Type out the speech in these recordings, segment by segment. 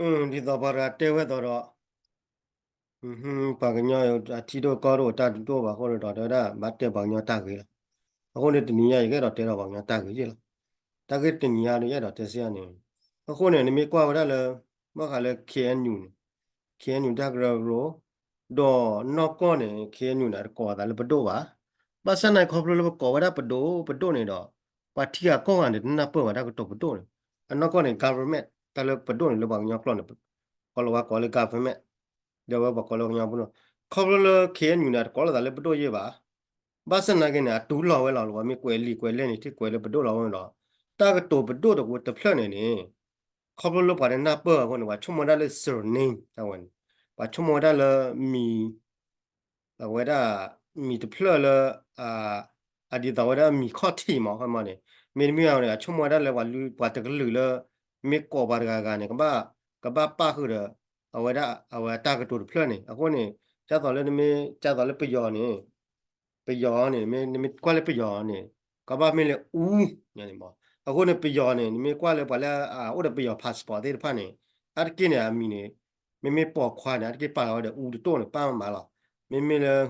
ဒ်သိးပှၤတဂၤတဲဝဲသိးဒီး ပှၤကညီအထံဒိၣ်ကီၢ်ဒိၣ်တၢ်တဒိၣ်ဘၣ်အဃိန့ၣ်ဒီး တဲဝဲဒၣ်ဘၣ်တဲပှၤကညီတၢ်ဂ့ၤလီၤ. အဃိန့ၣ်တနံၤညါ ယကအဲၣ်ဒိးတဲဒီးပှၤကညီတၢ်ဂ့ၤယ့ၣ်လီၤ. တၢ်ဂ့ၢ်တနံၤညါဒီး ယအဲၣ်ဒိးတဲစ့ၢ်န့ၣ် အဃိန့ၣ် နမ့ၢ်ကွၢ်ဝဲဒၣ်လၢ ဘၣ်ဃးလၢ KNU န့ၣ် KNU တၢ်ကရၢကရိ ဒီးနီၢ်ကီၢ်န့ၣ် KNU န့ၣ် တကိးအသးလၢပဒိၣ်ဘၣ်. ဘၣ်ဆၣ်သနာ်က့ ခီဖျိလၢပကိးဝဲဒၣ်ပဒိၣ်ပဒိၣ်န့ၣ်ဒီး ပှၤထံဂၤကီၢ်ဂၤန့ၣ် တနၢ်ပၢၢ်ဘၣ်တၢ်ကတိၤပဒိၣ်န့ၣ်. အနီၢ်ကီၢ်န့ၣ် government တၢ်လၢပဒိၣ်န့ၣ် လၢပှၤကညီကျိာ်န့ၣ် ကိးလီၤဝဲကိးလၢ government ဒီးဝဲပှၤကိးလၢကညီပဒိၣ်. ခီဖျိလၢ KNU န့ၣ် တကိးလိာ်သးလၢပဒိၣ်ယ့ၢ်ဘၣ်. ဘၣ်ဆၣ်သနာ်က့န့ၣ် အတူၢ်လိာ်ဝဲလီၤ. ပှၤမ့ၢ်ကွဲးလံာ်ကွဲးလဲၢ်န့ၣ် ထံၣ်ကွဲးလၢပဒိၣ်လီၤအဃိန့ၣ်ဒီး တၢ်ကတိၤပဒိၣ်တဖျၢၣ်န့ၣ်န့ၣ် ခီဖျိလၢပှၤတနၢ်ပၢၢ်အဃိန့ၣ် ပှၤဆိကမိၣ်ဝဲဒၣ်လၢ surname တၢ်ဝဲန့ၣ် ပှၤဆိကမိၣ်ဝဲဒၣ်လၢမံၤ အဝဲဒၣ် မံၤတဖျၢၣ်လၢ အဒ်သိးဝဲဒၣ်မံၤခီၣ်ထံးမး ခီမီန့ၣ် မ့တမ့ၢ်န့ၣ် အဆိကမိၣ်ဝဲဒၣ်လၢပှၤလုၢ်ပှၤတကလုာ်လၢ မ့ၢ်ကိးပှၤတဂၤဂၤန့ၣ် ကဘၣ်ပာ်ဃုာ်ဒီး အဝဲဒၣ်အဝဲတၢ်ကတိၤတဖျၢၣ်န့ၣ် အဃိန့ၣ် ဒ်သိးလၢနမ့ၢ် ဒ်သိးလၢပယီၤန့ၣ် ပယီၤန့ၣ် နမ့ၢ်ကွၢ်လၢပယီၤန့ၣ် ကဘၣ်မ့ၢ်လၢအူညါန့ၣ်မး. အဃိန့ၣ် ပယီၤန့ၣ် နမ့ၢ်ကွၢ်လၢပှၤလၢအအိၣ်ဒီးပယီၤ passport သ့ၣ်တဖၣ်န့ၣ် အါတက့ၢ်န့ၣ် အမံၤန့ၣ် မ့မ့ၢ်ပိာ်ခွါန့ၣ် အါတက့ၢ်ပာ်လီၤဝဲဒီးအူတတိၢ်န့ၣ် ပာ်မးလီၤ. မ့မ့ၢ်လၢ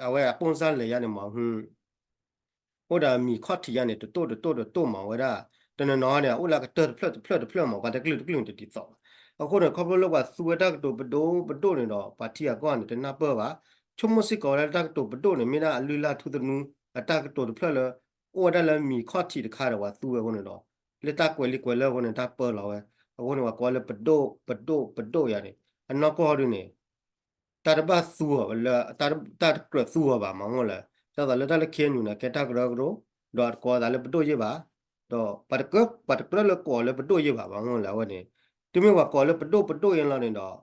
အဝဲအပိၢ်စၢ်လဲၤယါန့ၣ်မး အိၣ်ဒီးအမံၤခီၣ်ထံးယါန့ၣ် တတိၢ်တတိၢ်တတိၢ်မး အဝဲဒၣ် တနီၤနီၤန့ၣ် အအိၣ်လၢအကတၢၢ်တဖျၢၣ်တဖျၢၣ်တဖျၢၣ်မး ပှၤတကလုာ်တကလုာ်န့ၣ်တဒ်သိးဘၣ်. အဃိန့ၣ် ခီဖျိလၢပှၤသူဝဲတၢ်ကတိၤပဒိၣ်ပဒိၣ်န့ၣ်ဒီး ပှၤထံဂၤကီၢ်ဂၤန့ၣ် တနၢ်ပၢၢ်ဘၣ်. ဆိကမိၣ်စ့ၢ်ကီးဝဲဒၣ်လၢတၢ်ကတိၤပဒိၣ်န့ၣ် မ့ၢ်ဒၣ်အလုၢ်အလၢ်ထူသနူ အတၢ်ကတိၤတဖျၢၣ်လၢ အိၣ်ဝဲဒၣ်လၢမံၤခီၣ်ထံးတခါဒီးပှၤသူဝဲအဃိန့ၣ်ဒီး လၢတၢ်ကွဲးလံာ်ကွဲးလဲၢ်အဃိန့ၣ် တၢ်ပၢလီၤဝဲ. အဃိန့ၣ် ပှၤကိးလၢပဒိၣ်ပဒိၣ်ပဒိၣ်ယါန့ၣ် အနီၢ်ကီၢ်ဒုန့ၣ် တၢ်တဘၣ်သူအီၤလၢ တၢ်တကြၢးသူအီၤဘၣ်မး မ့ၢ်လၢ ဒ်သိးလၢတၢ်လၢ KNU န့ၣ် ကဲတၢ်ကရၢကရိ ဒီးတကိးသးလၢပဒိၣ်ယ့ၢ်ဘၣ်, ဒီးပှၤတကြၢးလၢကိးလၢပဒိၣ်ယ့ၢ်ဘၣ် မ့ၢ်လၢအဝဲန့ၣ် တုၤမ့ၢ်ပှၤကိးလၢပဒိၣ်ပဒိၣ်ယ့ၢ်လီၤန့ၣ်ဒီး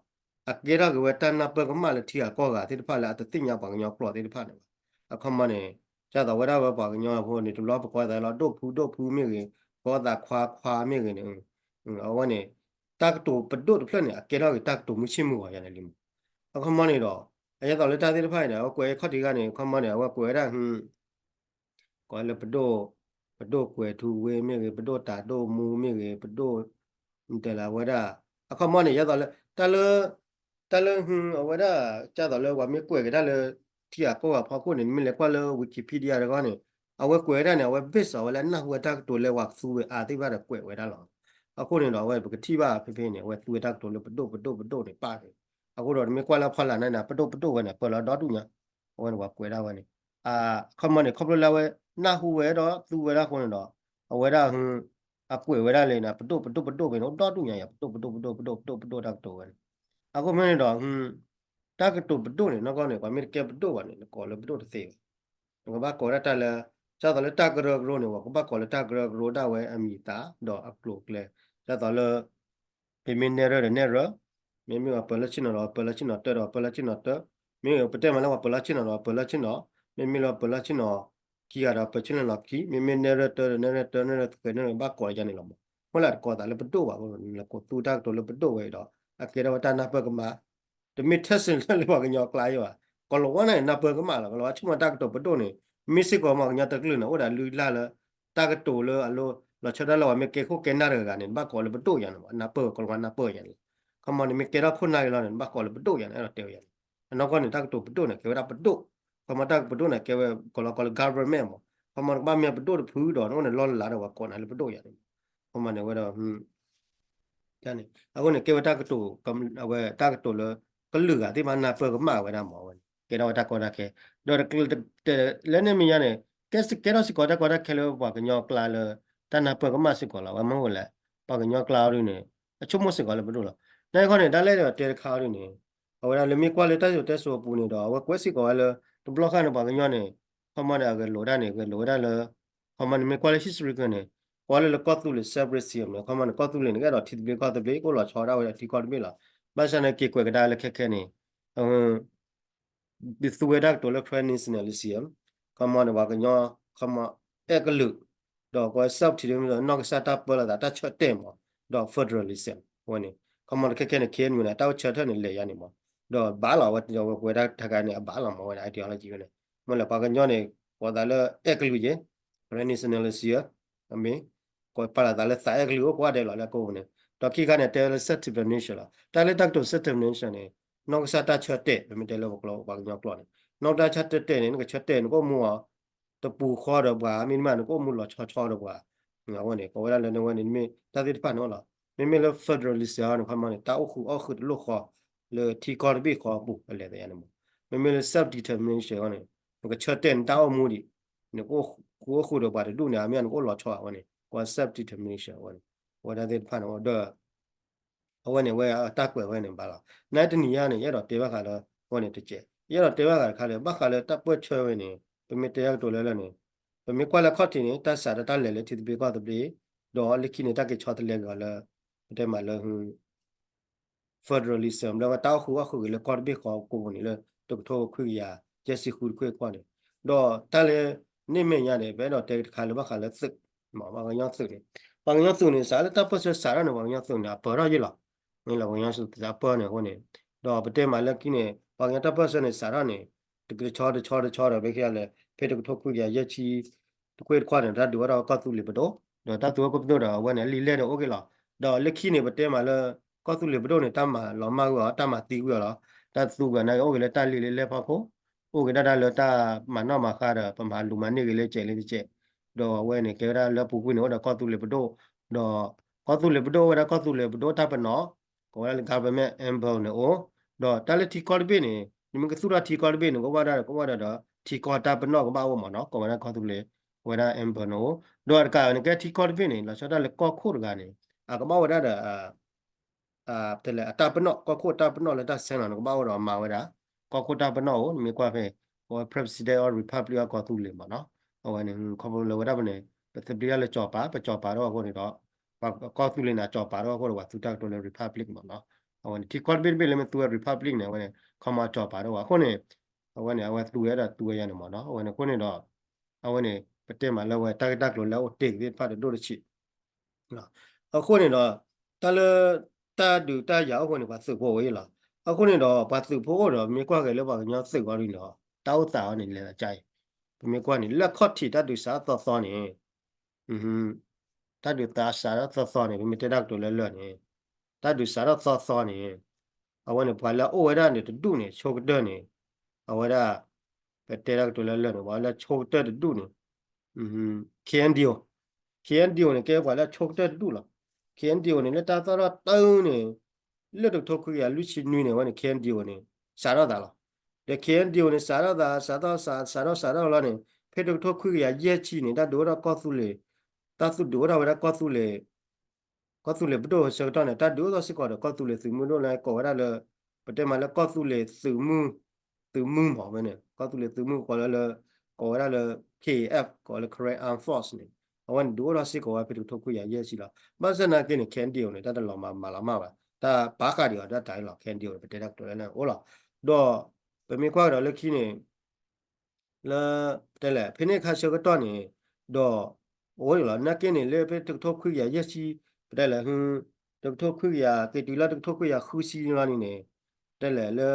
အကဲထီၣ်က့ၤဝဲတၢ်နၢ်ပၢၢ်ကမၣ်လၢထံဂၤကီၢ်ဂၤသ့ၣ်တဖၣ်လၢအတသ့ၣ်ညါပှၤကညီကျိာ်သ့ၣ်တဖၣ်န့ၣ်ဘၣ်. အခီမီန့ၣ် ဒ်သိးဝဲဒၣ်ဝဲပှၤကညီအဃိန့ၣ် တဘျီပကိးသးလီၤ ဒိၣ်ဖုဒိၣ်ဖုမ့ၢ်ဂ့ၤ, ကိးသးခွါခွါမ့ၢ်ဂ့ၤန့ၣ် အဝဲန့ၣ် တၢ်ကတိၤပဒိၣ်တဖျၢၣ်န့ၣ် အကဲထီၣ်က့ၤတၢ်ကတိၤမုၢ်ဆ့ၣ်မုၢ်ဂီၤယါန့ၣ်လံမး. အခီမီန့ၣ်ဒီး အဒ်သိးလၢတၢ်သ့ၣ်တဖၣ်အံၤန့ၣ် အဝဲကွဲးခီၣ်ထံးဂၤန့ၣ် အခီမီန့ၣ် အဝဲကွဲးဝဲဒၣ် ကိးလၢပဒိၣ်, ပဒိၣ်ကွဲၤထူဝ့မ့ၢ်ဂ့ၤ, ပဒိၣ်တၢ်ဒိၣ်မူမ့ၢ်ဂ့ၤ, ပဒိၣ် တဲလၢဝဲဒၣ် အခီမီန့ၣ် ဒ်သိးလၢ တၢ်လၢ တၢ်လၢ အဝဲဒၣ် ဒ်သိးလၢပှၤမ့ၢ်ကွဲးက့ၤတၢ်လၢ ထံဂၤကီၢ်ဂၤဖီခိၣ်န့ၣ် နမ့ၢ်လဲၤကွၢ်လၢ Wikipedia တခီန့ၣ် အဝဲကွဲးဝဲဒၣ်န့ၣ် အဝဲ base အီၤဝဲလၢအနၢ်ဟူဝဲတၢ်ကတိၤလၢပှၤသူဝဲအါသ့ၣ်တဖၣ်ဒီးကွဲးဝဲဒၣ်လီၤ. အဃိန့ၣ်ဒီး အဝဲပကထံၣ်ဘၣ်ဖဲဖဲန့ၣ် အဝဲသူဝဲတၢ်ကတိၤလၢပဒိၣ်ပဒိၣ်ပဒိၣ်န့ၣ်ပၣ်က့ၤ. အဃိဒီးနမ့ၢ်ကွၢ်လၢဖီလာ်န့ၣ် ပဒိၣ်ပဒိၣ်ဝဲန့ၣ် ပၢလီၤဒီဒူၣ်ညါ အဝဲန့ၣ်ပှၤကွဲးဒၣ်ဝဲန့ၣ် အခီမီန့ၣ် ခီဖျိလၢအဝဲနၢ်ဟူဝဲဒီးသူဝဲဒၣ်အဃိန့ၣ်ဒီး အဝဲဒၣ် အကွဲးဝဲဒၣ်လၢ ပဒိၣ်ပဒိၣ်ပဒိၣ်ဖဲန့ၣ် အိၣ်ဒီဒူၣ်ညါယါ ပဒိၣ်ပဒိၣ်ပဒိၣ်ပဒိၣ်ပဒိၣ်ပဒိၣ်တၢ်ကတိၤဝဲန့ၣ်. အဃိမ့ၢ်န့ၣ်ဒီး တၢ်ကတိၤပဒိၣ်န့ၣ် နီၢ်ကီၢ်န့ၣ် ပှၤမ့ၢ်တကဲပဒိၣ်ဘၣ်န့ၣ် နကိးလၢပဒိၣ်တသ့ဘၣ်. နကဘၣ်ကိးဒၣ်တၢ်လၢ ဒ်သိးလၢတၢ်ကရၢကရိန့ၣ် ပှၤကဘၣ်ကိးလၢတၢ်ကရၢကရိဒၣ်ဝဲအမံၤအသၣ် ဒီးအကျိၤအကျဲ ဒ်သိးလၢ မ့မ့ၢ်နဲၣ်ရွဲၣ်ဒီးနဲၣ်ရွဲၣ်, မ့မ့ၢ်ပှၤပၢၤလၢဆ့ၣ်နီၤဒီးပၢၤလၢဆ့ၣ်နီၤတၢဒီးပၢၤလၢဆ့ၣ်နီၤတၢ, မ့မ့ၢ်ပတဲမးလၢပှၤပၢၤလၢဆ့ၣ်နီၤဒီးပၢၤလၢဆ့ၣ်နီၤ, မ့မ့ၢ်လၢပၢၤလၢဆ့ၣ်နီၤခံဂၤဒီးပၢၤဆ့ၣ်နီၤလီၤခံ, မ့မ့ၢ်နဲၣ်ရွဲၣ်တၢဒီးနဲၣ်ရွဲၣ်တၢ နဲၣ်ရွဲၣ်သၢ နဲၣ်ရွဲၣ်ဘၣ်ကိးယါန့ၣ်လီၤမး. မ့ၢ်လၢတကိးသးလၢပဒိၣ်ဘၣ်အဃိန့ၣ် နကိးသူတၢ်ကတိၤလၢပဒိၣ်ဝဲအံၤဒီး အကဲထီၣ်ဝဲတၢ်နၢ်ပၢၢ်ကမၣ် တမ့ၢ်ထဲစ့ၢ်လၢပှၤကညီအကျါယါဘၣ်. ကီၤလၤဝါန့ၣ် နၢ်ပၢၢ်ကမၣ်လီၤ. ကီၤလၤဝါဆိကမိၣ်တၢ်ကတိၤပဒိၣ်န့ၣ် မ့ၢ်စ့ၢ်ကီးမ့ၢ်ကညီတကလုာ်န့ၣ် အိၣ်ဒီးလုၢ်လၢ်လၢ တၢ်ကတိၤလၢအလိၤ လီၤဆီဒၣ်တၢ်လၢပှၤမ့ၢ်ကဲခိၣ်ကဲနၢ်တဂၤဂၤန့ၣ် နဘၣ်ကိးလၢပဒိၣ်ယါန့ၣ်မး နၢ်ပၢၢ် ကီၤလၤဝါနၢ်ပၢၢ်ယါန့ၣ်လီၤ. ခီမီန့ၣ် မ့ၢ်ကဲထီၣ်ခိၣ်နၢ်ဂ့ၤလီၤန့ၣ် နဘၣ်ကိးလၢပဒိၣ်ယါန့ၣ် အဲၣ်ဒိးတဲဝဲယါန့ၣ်. အနီၢ်ကီၢ်န့ၣ် တၢ်ကတိၤပဒိၣ်န့ၣ် ကဲဝဲဒၣ်ပဒိၣ်, ခီမီတၢ်ကတိၤပဒိၣ်န့ၣ် ကဲဝဲကီၤလၤဝါကိးလၢ government မး. ခီမီနကဘၣ်မ့ၢ်ပဒိၣ်တဖုဒီး နအိၣ်န့ၣ်လီၢ်လၢ်လၢ်ဒီးပှၤကိးနၤလၢပဒိၣ်ယါန့ၣ်မး. ခီမီန့ၣ်ဝဲဒီး အဃိန့ၣ် ကဲဝဲတၢ်ကတိၤ အဝဲတၢ်ကတိၤလၢ ကလုာ်ဂၤသ့ၣ်တဖၣ်နၢ်ပၢၢ်ကမၣ်ဝဲဒၣ်မးဝဲန့ၣ် ကဲထီၣ်ဝဲတၢ်ကီတၢ်ခဲ ဒီး လၢန့ၣ်မ့ၢ်ညါန့ၣ် ကဲထီၣ်စ့ၢ်ကီးတၢ်ကီတၢ်ခဲလၢပှၤကညီအကျါလၢ တၢ်နၢ်ပၢၢ်ကမၣ်စ့ၢ်ကီးလီၤ. ဝဲမ့ၢ်ဝဲလဲၣ် ပှၤကညီအကျါအီၤဒ်န့ၣ် အဆိကမိၣ်စ့ၢ်ကီးလၢပဒိၣ်လီၤ. နာ်က့ခီန့ၣ် တၢ်လၢယအဲၣ်ဒိးတဲတခါအီၤဒ်န့ၣ် အဝဲဒၣ်လၢမ့ၢ်ကွၢ်လၢတၢ်စံၣ်စိၤတဲစိၤအပူၤန့ၣ်ဒီး အဝဲကွဲးစ့ၢ်ကီးဝဲလၢ တဘျီဃီန့ၣ် ပှၤကညီန့ၣ် ခီမီန့ၣ် အဂဲၤလိာ်ဒၣ်န့ၣ် ဂဲၤလိာ်ဝဲဒၣ်လၢ ခီမီန့ၣ် မ့ၢ်ကွၢ်လၢ history ကၢၢ်န့ၣ် ကွၢ်လၢလၢကီၢ်သူလ့ၤ separation န့ၣ် ခီမီန့ၣ် ကီၢ်သူလ့ၤန့ၣ် ကအဲၣ်ဒိးထံသဘျ့ကီၢ်သဘျ့ ကအိၣ်လီၤဆီဒၣ်ဝဲဒၣ်ထံကီၢ်တဘ့ၣ်လီၤ. ဘၣ်ဆၣ်န့ၣ် က့ၤကွဲးကဒါလၢခဲခဲန့ၣ် ဒ်သူဝဲတၢ်ကတိၤလၢ Karen nationalism ခီမီန့ၣ် ပှၤကညီ ခီမီ အဲၣ်ကလုာ် ဒီးကွဲး self-determination နီၢ်ကစၢ်တၢ်ပၢလီၤသးတၢ်ဆၢတဲာ်မး ဒီး federalism ဝဲန့ၣ် ခီမီန့ၣ် ခဲခဲန့ၣ် KNU န့ၣ် တၢ်အိၣ်ဆၢထၢၣ်န့ၣ် လဲၤယါန့ၣ်မး ဒီးဘၣ်လီၤဝဲ ဝဲကွဲးတၢ်တခါန့ၣ် အဘၣ်လီၤမးဝဲဒၣ် ideology ဝဲန့ၣ် မ့ၢ်လၢပှၤကညီန့ၣ် ကိးသးလၢအဲၣ်ကလုာ်က့ Karen nationalism မ့ၢ် ကွဲးပာ်လီၤသးလၢသးအဲၣ်ကလုာ်အိၣ်ကိးဂၤဒဲးလီၤလၢအကိာ်ပူၤန့ၣ် ဒီးခံခါန့ၣ် တဲလၢ self determination လီၤ. တၢ်လၢတၢ်ကတိၤ self determination န့ၣ် နီၢ်ကစၢ်တၢ်ဆၢတဲာ် ပမ့ၢ်တဲလၢပကျိာ် ပှၤကညီကျိာ်န့ၣ် နီၢ်ကစၢ်တၢ်ဆၢတဲာ်န့ၣ် နကဆၢတဲာ်နကအိၣ်မူအီၤ တပူၤဃီဒီးပှၤ မ့တမ့ၢ် နကအိၣ်မူလီၤဆီဆီဒီးပှၤ အဝဲန့ၣ် ကိးဝဲဒၣ်လၢနဝဲန့ၣ် မ့ၢ်တၢ်သ့ၣ်တဖၣ်န့ၣ်လီၤ. မ့မ့ၢ်လၢ federalism န့ၣ် ခီမီန့ၣ် တၢ်အိၣ်ဃုာ်အီၣ်ဃုာ်တလိၣ်ဃီ လၢထံကီၢ်တဘ့ၣ်ဃီအပူၤအလဲၤသယါန့ၣ်မး. မ့မ့ၢ်လၢ self determination န့ၣ် နကဆၢတဲာ်နတၢ်အိၣ်မူဒံး နကအိၣ်ဃုာ်အိၣ်ဃုာ်ဒီးပှၤတဒူၣ်န့ၣ် အမ့ၢ်နကအိၣ်လီၤဆီအဝဲန့ၣ် ကိး self determination အဝဲန့ၣ် အဝဲဒၣ်သ့ၣ်တဖၣ်န့ၣ်ဒီး အဝဲန့ၣ် အဝဲတၢ်ကွဲးဝဲန့ၣ်ဘၣ်လီၤ. နတနံၤညါန့ၣ် ယအဲၣ်ဒိးတဲဘၣ်ဃးလၢ အဝဲန့ၣ်တကဲး ယအဲၣ်ဒိးတဲဘၣ်ဃးတခါလၢ ဘၣ်ဃးလၢတၢ်ပၢၢ်ဆၢဝဲန့ၣ် ပမ့ၢ်တဲတၢ်ကတိၤလၢလၢ်န့ၣ် ပမ့ၢ်ကွၢ်လၢခီၣ်ထံးန့ၣ် တၢ်စးဒီးတၢ်လဲၤလၢထံသဘျ့ကီၢ်သဘျ့ ဒီးလၢခံန့ၣ် တၢ်က့ၤဆီတလဲက့ၤအီၤလၢ ပတဲမးလၢ federalism လၢတၢ်အိၣ်ဃုာ်အီၣ်ဃုာ်ဂ့ၤလၢကီၢ်တဘ့ၣ်ဃီကိးပူၤန့ၣ်လၢ တကထိခွံကယၤယဲၢ်ဆံဃုတခွ့ၣ်တခီန့ၣ် ဒီးတၢ်လၢ န့ၢ်မဲာ်ညါန့ၣ် ပအဲၣ်ဒိးတဲတခါလၢဘၣ်ဃးလၢသုး ပှၤကညီသုးန့ၣ် ပှၤကညီသုးန့ၣ် စးလၢတၢ်ပၢၢ်ဆၢစးထီၣ်န့ၣ် ပှၤကညီသုးန့ၣ် အပၢၢ်ထီၣ်ယ့ၣ်လီၤ. မ့ၢ်လၢပှၤကညီသုးအပၢၢ်န့ၣ်အဃိန့ၣ် ဒီးပတဲမးလၢခံန့ၣ် ပှၤကညီတၢ်ပၢၢ်ဆၢန့ၣ် စးထီၣ်န့ၣ် တကတဆီတဆီတဆီဒီး မ့ၢ်ခံဂၤလဲၣ် ဖဲတကထိခွံကယၤယဲၢ်ဆံ တခွ့ၣ်တခီန့ၣ် တၢ်ဒုးအိၣ်ထီၣ်ဝဲကီၢ်သူလ့ၤပဒိၣ် ဒီးတၢ်သူဝဲကီၢ်ပဒိၣ်ဒီး အဝဲန့ၣ် အလံာ်လဲၢ်န့ၣ်အိၣ်က့ၤလီၤ. ဒီးလၢခံန့ၣ် ပတဲမးလၢ ကီၢ်သူလ့ၤပဒိၣ်န့ၣ် တၢ်မၤလီၤမၢ်ကွံာ်အီၤ တၢ်မၤသံကွံာ်အီၤလီၤ. တၢ်သူကွံာ်နာ်က့ အိၣ်က့ၤလၢတၢ်လံာ်လၢလဲၢ်ဖီခိၣ် အိၣ်က့ၤဒၣ်တၢ်လၢတၢ်မၤနီၣ်မၤဃါဒီး ပမၤလူၤမၤန့ၢ်က့ၤလၢကဲးလၢတကဲး ဒီးအဝဲန့ၣ် ကဲဝဲဒၣ်လၢပူၤကွံာ်န့ၣ် အိၣ်ဒီးကီၢ်သူလ့ၤပဒိၣ် ဒီး ကီၢ်သူလ့ၤပဒိၣ်အိၣ်ဝဲဒၣ်ကီၢ်သူလ့ၤပဒိၣ်တၢ်ပနီၣ် ကိးဝဲဒၣ်လၢ government amble န့ၣ်အိၣ် ဒီးတၢ်လၢထံကီၢ်တဘ့ၣ်န့ၣ် နမ့ၢ်ကသူၣ်ထီၣ်ထံကီၢ်တဘ့ၣ်န့ၣ် ကဘၣ်ဝဲဒၣ် ကဘၣ်ဝဲဒၣ်ဒီး ထံကီၢ်တၢ်ပနီၣ်ကဘၣ်အိၣ်မးနီၤ ကိးဝဲဒၣ်ကီၢ်သူလ့ၤ ဝဲဒၣ် amble န့ၣ်အိၣ် ဒီးတကးန့ၣ် ကဲထံကီၢ်တဘ့ၣ်န့ၣ် လီၤဆီဒၣ်လၢကီၢ်ခိၣ်တဂၤန့ၣ် အကဘၣ်ဝဲဒၣ်ဒီး တဲလဲၣ် အတၢ်ပနီၣ် ကီၢ်ခိၣ်တၢ်ပနီၣ်လၢတၢ်ဆဲးလီၤန့ၣ် ကဘၣ်အိၣ်ဒီးမၤဝဲဒၣ် ကီၢ်ခိၣ်တၢ်ပနီၣ်အိၣ် နမ့ၢ်ကွၢ်ဖဲ အဝဲ President of Republic of ကီၢ်သူလ့ၤမးနီၤ အဝဲန့ၣ် ခီဖျိလၢဝဲဒၣ်ပန့ၣ် ပသဘျ့ဒၣ်လၢကၠီၤပၤ ပကၠီၤပၤထီၣ်အဃိန့ၣ်ဒီး ပကီၢ်သူလ့ၤန့ၣ် ကၠီၤပၤထီၣ်အဃိဒီး ပှၤသူတၢ်ကတိၤလၢ Republic မးနီၤ အဝဲန့ၣ် ထံကီၢ်တဘ့ၣ်တဘ့ၣ်လၢမ့ၢ်သူဝဲ Republic န့ၣ် အဝဲန့ၣ် ခီမီကၠီၤပၤထီၣ်အဃိန့ၣ် အဝဲန့ၣ် အဝဲသူဝဲဒၣ်သူဝဲယါန့ၣ်မးနီၤ အဝဲန့ၣ်အဃိန့ၣ်ဒီး အဝဲန့ၣ် ပတဲမးလၢဝဲတၢ်ဂ့ၢ်တၢ်ကျိၤလၢအအိၣ်တ့ၢ်သ့ၣ်တဖၣ်တဒိၣ်တဆံး အဃိန့ၣ်ဒီး တၢ်လၢ တၢ်ဒုးတၢ်ယၤအိၣ်အဃိန့ၣ် ပှၤသုးဖိအိၣ်ဝဲယ့ၣ်လီၤ. အဃိန့ၣ်ဒီး ပှၤသုးဖိအိၣ်ဒီး မ့ၢ်ကွၢ်က့ၤလၢပှၤကညီသုးအီၤဒ်န့ၣ်ဒီး တၢ်အိၣ်သးအီၤန့ၣ် လဲၤသးကါအံၤ ပမ့ၢ်ကွၢ်န့ၣ် လၢခီၣ်ထံးတၢ်ဒုးစးထီၣ်သီသီန့ၣ် တၢ်ဒုးသးစးထီၣ်သီသီန့ၣ် ပမ့ၢ်တဲတၢ်ကတိၤလၢလၢာ်န့ၣ် တၢ်ဒုးစးထီၣ်သီသီန့ၣ် အဝဲန့ၣ် ပှၤလၢအအိၣ်ဝဲဒၣ်န့ၣ်တဒူၣ်န့ၣ် ဆိကတၢၢ်န့ၣ် အဝဲဒၣ် ပတဲတၢ်ကတိၤလၢလၢာ်န့ၣ် ပှၤလၢဆိကတၢၢ်တဒူၣ်န့ၣ် KNDO, KNDO န့ၣ် ကဲပှၤလၢဆိကတၢၢ်တဒူၣ်လီၤ. KNDO န့ၣ် လၢတၢ်သီၣ်ထီၣ်တၢ်အုၣ်န့ၣ် လၢတကထိခွံကယၤလွံၢ်ဆံနွံန့ၣ် အဝဲန့ၣ် KNDO န့ၣ် စးထီၣ်သးလီၤ. ဒီး KNDO န့ၣ် စးထီၣ်သး စးထီၣ်စး စးထီၣ်စးထီၣ်လီၤန့ၣ် ဖဲတကထိခွံကယၤယဲၢ်ဆံန့ၣ် တၢ်ဒုးအိၣ်ထီၣ်ကီၢ်သူလ့ၤ တၢ်သူၣ်ဒုးအိၣ်ထီၣ်ဝဲဒၣ်ကီၢ်သူလ့ၤ ကီၢ်သူလ့ၤပဒိၣ်ဆၢကတီၢ်န့ၣ် တၢ်ဒုးအိၣ်ထီၣ်စ့ၢ်ကီးဒီးကီၢ်သူလ့ၤသုးမုၢ်ဒိၣ်လၢကိးဝဲဒၣ်လၢ ပတဲမးလၢကီၢ်သူလ့ၤသုးမုၢ် သုးမုၢ်မးဝဲန့ၣ် ကီၢ်သူလ့ၤသုးမုၢ်ကိးလၢလၢ ကိးဝဲဒၣ်လၢ K A F ကိးလၢ Karen Armed Force န့ၣ် အဝဲန့ၣ်ဒုးအိၣ်ထီၣ်စ့ၢ်ကီးဝဲဖဲတကထိခွံကယၤယဲၢ်ဆံလီၤ. ဘၣ်ဆၣ်သနာ်က့န့ၣ် KNDO န့ၣ် တၢ်တလီၤမၤမၤလီၤမၢ်ဘၣ် တၢ်ပာ်ဃာ်ဒံးအီၤတၢ်တၢ်အံၤလီၤ KNDO န့ၣ် ပတဲတၢ်ကတိၤလၢလၢာ်န့ၣ်အိၣ်လီၤ. ဒီး ပမ့ၢ်ကွၢ်ကဒီးလၢခံန့ၣ် လၢ ပတဲလဲၣ် ဖဲန့ၣ်အခါဆၢကတီၢ်န့ၣ် ဒီး အိၣ်လီၤ နာ်က့န့ၣ် လၢဖဲတကထိခွံကယၤယဲၢ်ဆံ ပတဲလဲၣ် တကထိခွံကယၤ က့ၤတုၤလၢတကထိခွံကယၤဃုဆံလီၤန့ၣ်န့ၣ် ပတဲလဲၣ် လၢ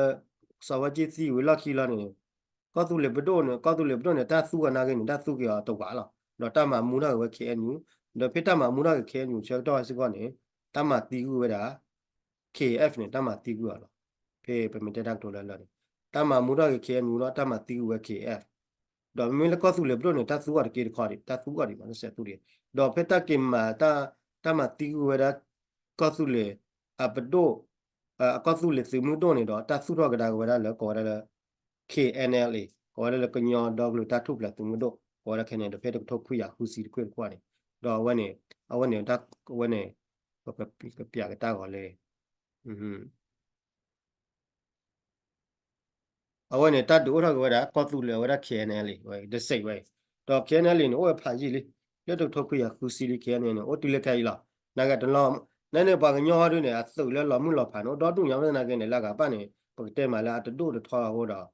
စီၤဘၣ်ကၠံၣ်သံဝံၤလီၢ်ခံလီၤန့ၣ် ကီၢ်သူလ့ၤပဒိၣ်န့ၣ် ကီၢ်သူလ့ၤပဒိၣ်န့ၣ် တၢ်သူကနာ်က့န့ၣ် တၢ်သူက့ၤအီၤတဝးလီၤ. ဒီးတၢ်မၤမူထီၣ်က့ၤဝဲ K N U ဒီးဖဲတၢ်မၤမူထီၣ်က့ၤ K N U ဆၢကတီၢ်စ့ၢ်ကီးန့ၣ် တၢ်မၤသံကွံာ်ဝဲဒၣ် K F န့ၣ် တၢ်မၤသံကွံာ်အီၤလီၤ. ဖဲပမ့ၢ်တဲတၢ်ကတိၤလၢလၢာ်န့ၣ် တၢ်မၤမူထီၣ်က့ၤ K N U ဒီးတၢ်မၤသံကွံာ်ဝဲ K F ဒီးမ့မ့ၢ်လၢကီၢ်သူလ့ၤပဒိၣ်န့ၣ် တၢ်သူအီၤတက့ၢ်တခီဒံး တၢ်သူအီၤဒံးမး တစဲးသူဒံး ဒီးဖဲတၢ်က့ၤမၤ တၢ်မၤသံကွံာ်ဝဲဒၣ် ကီၢ်သူလ့ၤ အပဒိၣ် ကီၢ်သူလ့ၤသုးမုၢ်ဒိၣ်န့ၣ်ဒီး တၢ်သူၣ်ထီၣ်ကဒါက့ၤဝဲဒၣ်လၢ ကိးဝဲဒၣ်လၢ K N L A ကိးဝဲဒၣ်လၢကညီဒီကလုာ်တၢ်ထူၣ်ဖျဲးသုးမုၢ်ဒိၣ် ကိးဝဲဒၣ်ခဲန့ၣ် ဒီးဖဲတကထိခွံကယၤဃုဆံတခွ့ၣ်တခီန့ၣ် ဒီးအဝဲန့ၣ် အဝဲန့ၣ် တၢ် အဝဲန့ၣ် ပကပျးကတၢၢ်ဂီၤလၢ အဝဲန့ၣ် တၢ်ဒုးအိၣ်ထီၣ်က့ၤဝဲဒၣ် ကီၢ်သူလ့ၤဝဲဒၣ် K N L A ဝဲ တစဲးဝဲ ဒီး K N L A န့ၣ် အိၣ်ဝဲဖးယံာ်လံ လၢတကထိခွံကယၤဃုဆံလံ K N L A န့ၣ် အိၣ်တုၤလၢခဲအံၤလီၤ. နာ်က့တလီၤ နန့ၣ်ပှၤကညီဟီဒုန့ၣ် အသုးလၢလီၤမုၢ်လီၤဖးန့ၣ် အိၣ်ဒီဒူၣ်ညါ ဘၣ်ဆၣ်သနာ်က့န့ၣ် လၢအဂၤပၣ်န့ၣ် ပကတဲမးလၢအတဒိၣ်တထီအဃိဒီး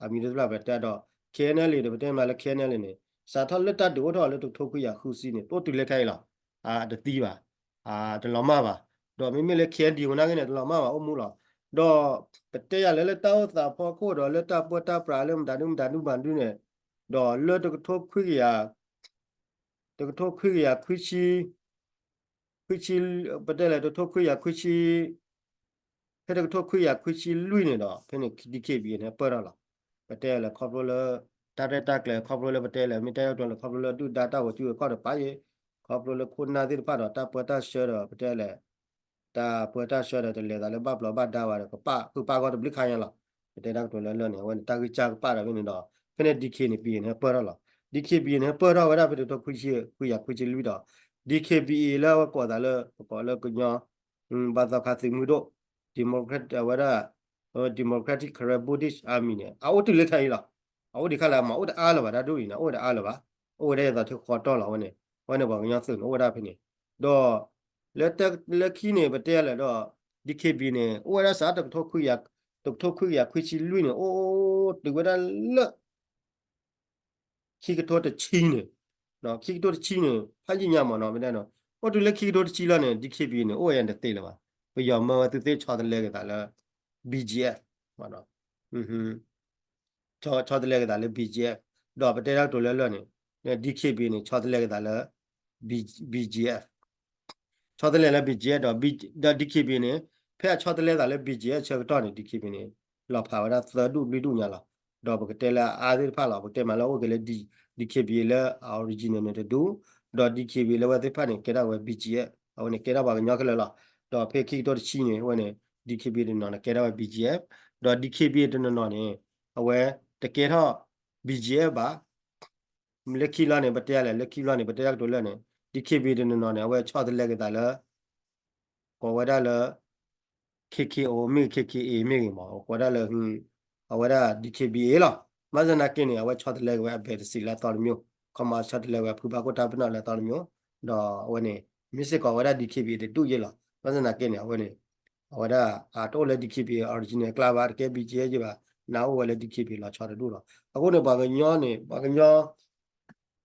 အမံၤတဖျၢၣ်ပတဲဒီး K N L A ဒီးပတဲမးလၢ K N L A န့ၣ် စးထီၣ်လၢတၢ်ဒုးအိၣ်ထီၣ်လၢတကထိခွံကယၤဃုဆံန့ၣ် အိၣ်တုၤလၢခဲအံၤလီၤ. အတသံဘၣ် တလီၤမၢ်ဘၣ်. ဒီးမ့မ့ၢ်လၢ K N D O နာ်က့န့ၣ် တလီၤမၢ်ဘၣ် အိၣ်မူလီၤ. ဒီးပတဲယၤလၢလၢတၢ်အိၣ်သးဖီခိၣ်ဒီးလၢတၢ်ပၢတၢ်ပြးလၢမတၤဒုမတၤဒုမတၤဒုန့ၣ် ဒီးလၢတကထိခွံကယၤ တကထိခွံကယၤခွံဆံ ခွံဆံ, ပတဲလဲၣ် တကထိခွံကယၤခွံဆံ ဖဲတကထိခွံကယၤခွံဆံလွံၢ်န့ၣ်ဒီး ဖဲန့ၣ် DKBA န့ၣ် ပၢၢ်ထီၣ်လီၤ. ပတဲလဲၣ် ခီဖျိလၢ တၢ်ရဲၣ်တၢ်ကျဲၤ ခီဖျိလၢပတဲလဲၣ် မ့ၢ်တဲတၢ်ကတိၤလၢ ခီဖျိလၢဒုၣ်ဒါတၢ်ဂီၤစုအခီၣ်တပၤယဲ, ခီဖျိလၢခိၣ်နၢ်သ့ၣ်တဖၣ်ဒီး တၢ်ပၢတၢ်ဆှၢဒီး ပတဲလဲၣ် တၢ်ပၢတၢ်ဆှၢဒီး တလဲၤသးလၢဘၣ်ပျီဘၣ်ဒါဘၣ်ဒီး ကပၣ်ဃုာ်ပၣ်ဂီၢ်တဘျုးခါညါလီၤ. ပတဲတၢ်ကတိၤလၢလၢၢ်န့ၣ် အဝဲန့ၣ် တၢ်ဂံၢ်စၢ်ကပၣ်ဒီးဖဲန့ၣ်ဒီး ဖဲန့ၣ် DKBA န့ၣ် ပၢၢ်ထီၣ်လီၤ. DKBA န့ၣ် ပၢၢ်ထီၣ်ဝဲဒၣ်ဖဲတကထိခွံဆံ ခွံကယၤခွံဆံလွံၢ်ဒီး DKBA လၢအဝဲကိးသးလၢ ပကိးလၢကညီ ဘၣ်သီခါသုးမုၢ်ဒိၣ် democrat အဝဲဒၣ် Democratic Karen Buddhist Army န့ၣ် အအိၣ်တုၤလၢခဲအံၤလီၤ. အအိၣ်ဒံးခါလၢအမၤအိၣ်တအါလၢၤဘၣ် တၢ်ဒ်အံၤန့ၣ် အိၣ်တအါလၢၤဘၣ်. အိၣ်ဝဲဒၣ်ယသးထံဃီတီၢ်လီၤ အဝဲန့ၣ် အဝဲန့ၣ်ပှၤကညီသုးန့ၣ် အိၣ်ဝဲဒၣ်ဖဲန့ၣ် ဒီး လၢခံန့ၣ် ပတဲလဲၣ်ဒီး DKBA န့ၣ် အိၣ်ဝဲဒၣ်စး တကထိခွံကယၤခွံဆံလွံၢ်န့ၣ် အိၣ်တုၤဝဲဒၣ်လၢ ခံကထိတဆံန့ၣ်, ခံကထိတဆံန့ၣ် ဖးယံာ်ညါမးနီၤ မ့ၢ်တဲနီၤ, အိၣ်တုၤလၢခံကထိတဆံလီၤန့ၣ် DKBA န့ၣ် အိၣ်ဝဲယၤတသ့လၢၤဘၣ်. ပယီၤမၢဝဲသုသ့ဆီတလဲက့ၤသးလၢ BGF ဆီတလဲက့ၤသးလၢ BGF ဒီးပတဲတၢ်ကတိၤလၢလၢၢ်န့ၣ် DKBA န့ၣ် ဆီတလဲက့ၤသးလၢ BGF ဆီတလဲလၢ BGF ဒီး ဒီး DKBA န့ၣ် ဖဲအဆီတလဲသးလၢ BGF ဆၢကတီၢ်န့ၣ် DKBA န့ၣ် လီၤဖးဝဲဒၣ်သၢဒူၣ်လွံၢ်ဒူၣ်ညါလီၤ. ဒီးပကတဲလၢအအါသ့ၣ်တဖၣ်လီၤ ပကတဲမးလၢအိၣ်က့ၤလၢ DKBA လၢအ original န့ၣ်တဒူၣ်, ဒီး DKBA လၢဝဲသ့ၣ်တဖၣ်န့ၣ် ကဲထီၣ်ဝဲ BGF အဝဲန့ၣ်ကဲထီၣ်ပှၤကညီခဲလၢာ်လီၤ. ဒီးဖဲခံကထိတဆံန့ၣ် အဝဲန့ၣ် DKBA တနီၤန့ၣ် ကဲထီၣ်ဝဲ BGF, ဒီး DKBA တနီၤနီၤန့ၣ် အဝဲတကဲထီၣ် BGF ဘၣ် လၢခံလီၤန့ၣ် ပတဲလဲၣ် လၢခံလီၤန့ၣ် ပတဲတၢ်ကတိၤလၢန့ၣ် DKBA တနီၤနီၤန့ၣ် အဝဲဆီတလဲက့ၤသးလၢ ကိးဝဲဒၣ်လၢ KKO မ့ၢ်ဂ့ၤ KKA မ့ၢ်ဂ့ၤမး ကိးဝဲဒၣ်လၢ အဝဲဒၣ် DKBA လီၤ. ဘၣ်ဆၣ်သနာ်က့န့ၣ် အဝဲဆီတလဲက့ၤဝဲအဘဲတစံးလၢအသီတမျိုး, ခီမီဆီတလဲဝဲအဖုဘၣ်ခိၣ်တၢ်ပနီၣ်လၢအသီတမျိုး, ဒီးအဝဲန့ၣ် မ့ၢ်စ့ၢ်ကီးဝဲဒၣ် DKBA တဒူၣ်ယဲလီၤ. ဘၣ်ဆၣ်သနာ်က့န့ၣ် အဝဲန့ၣ် အဝဲဒၣ်အတအိၣ်လၢ DKBA original ကျါဘၣ် တကဲ BGF ယဲဘၣ်, နအိၣ်ဝဲလၢ DKBA လီၤဆီတဒူၣ်လီၤ. အဃိန့ၣ် ပှၤကညီန့ၣ် ပှၤကညီ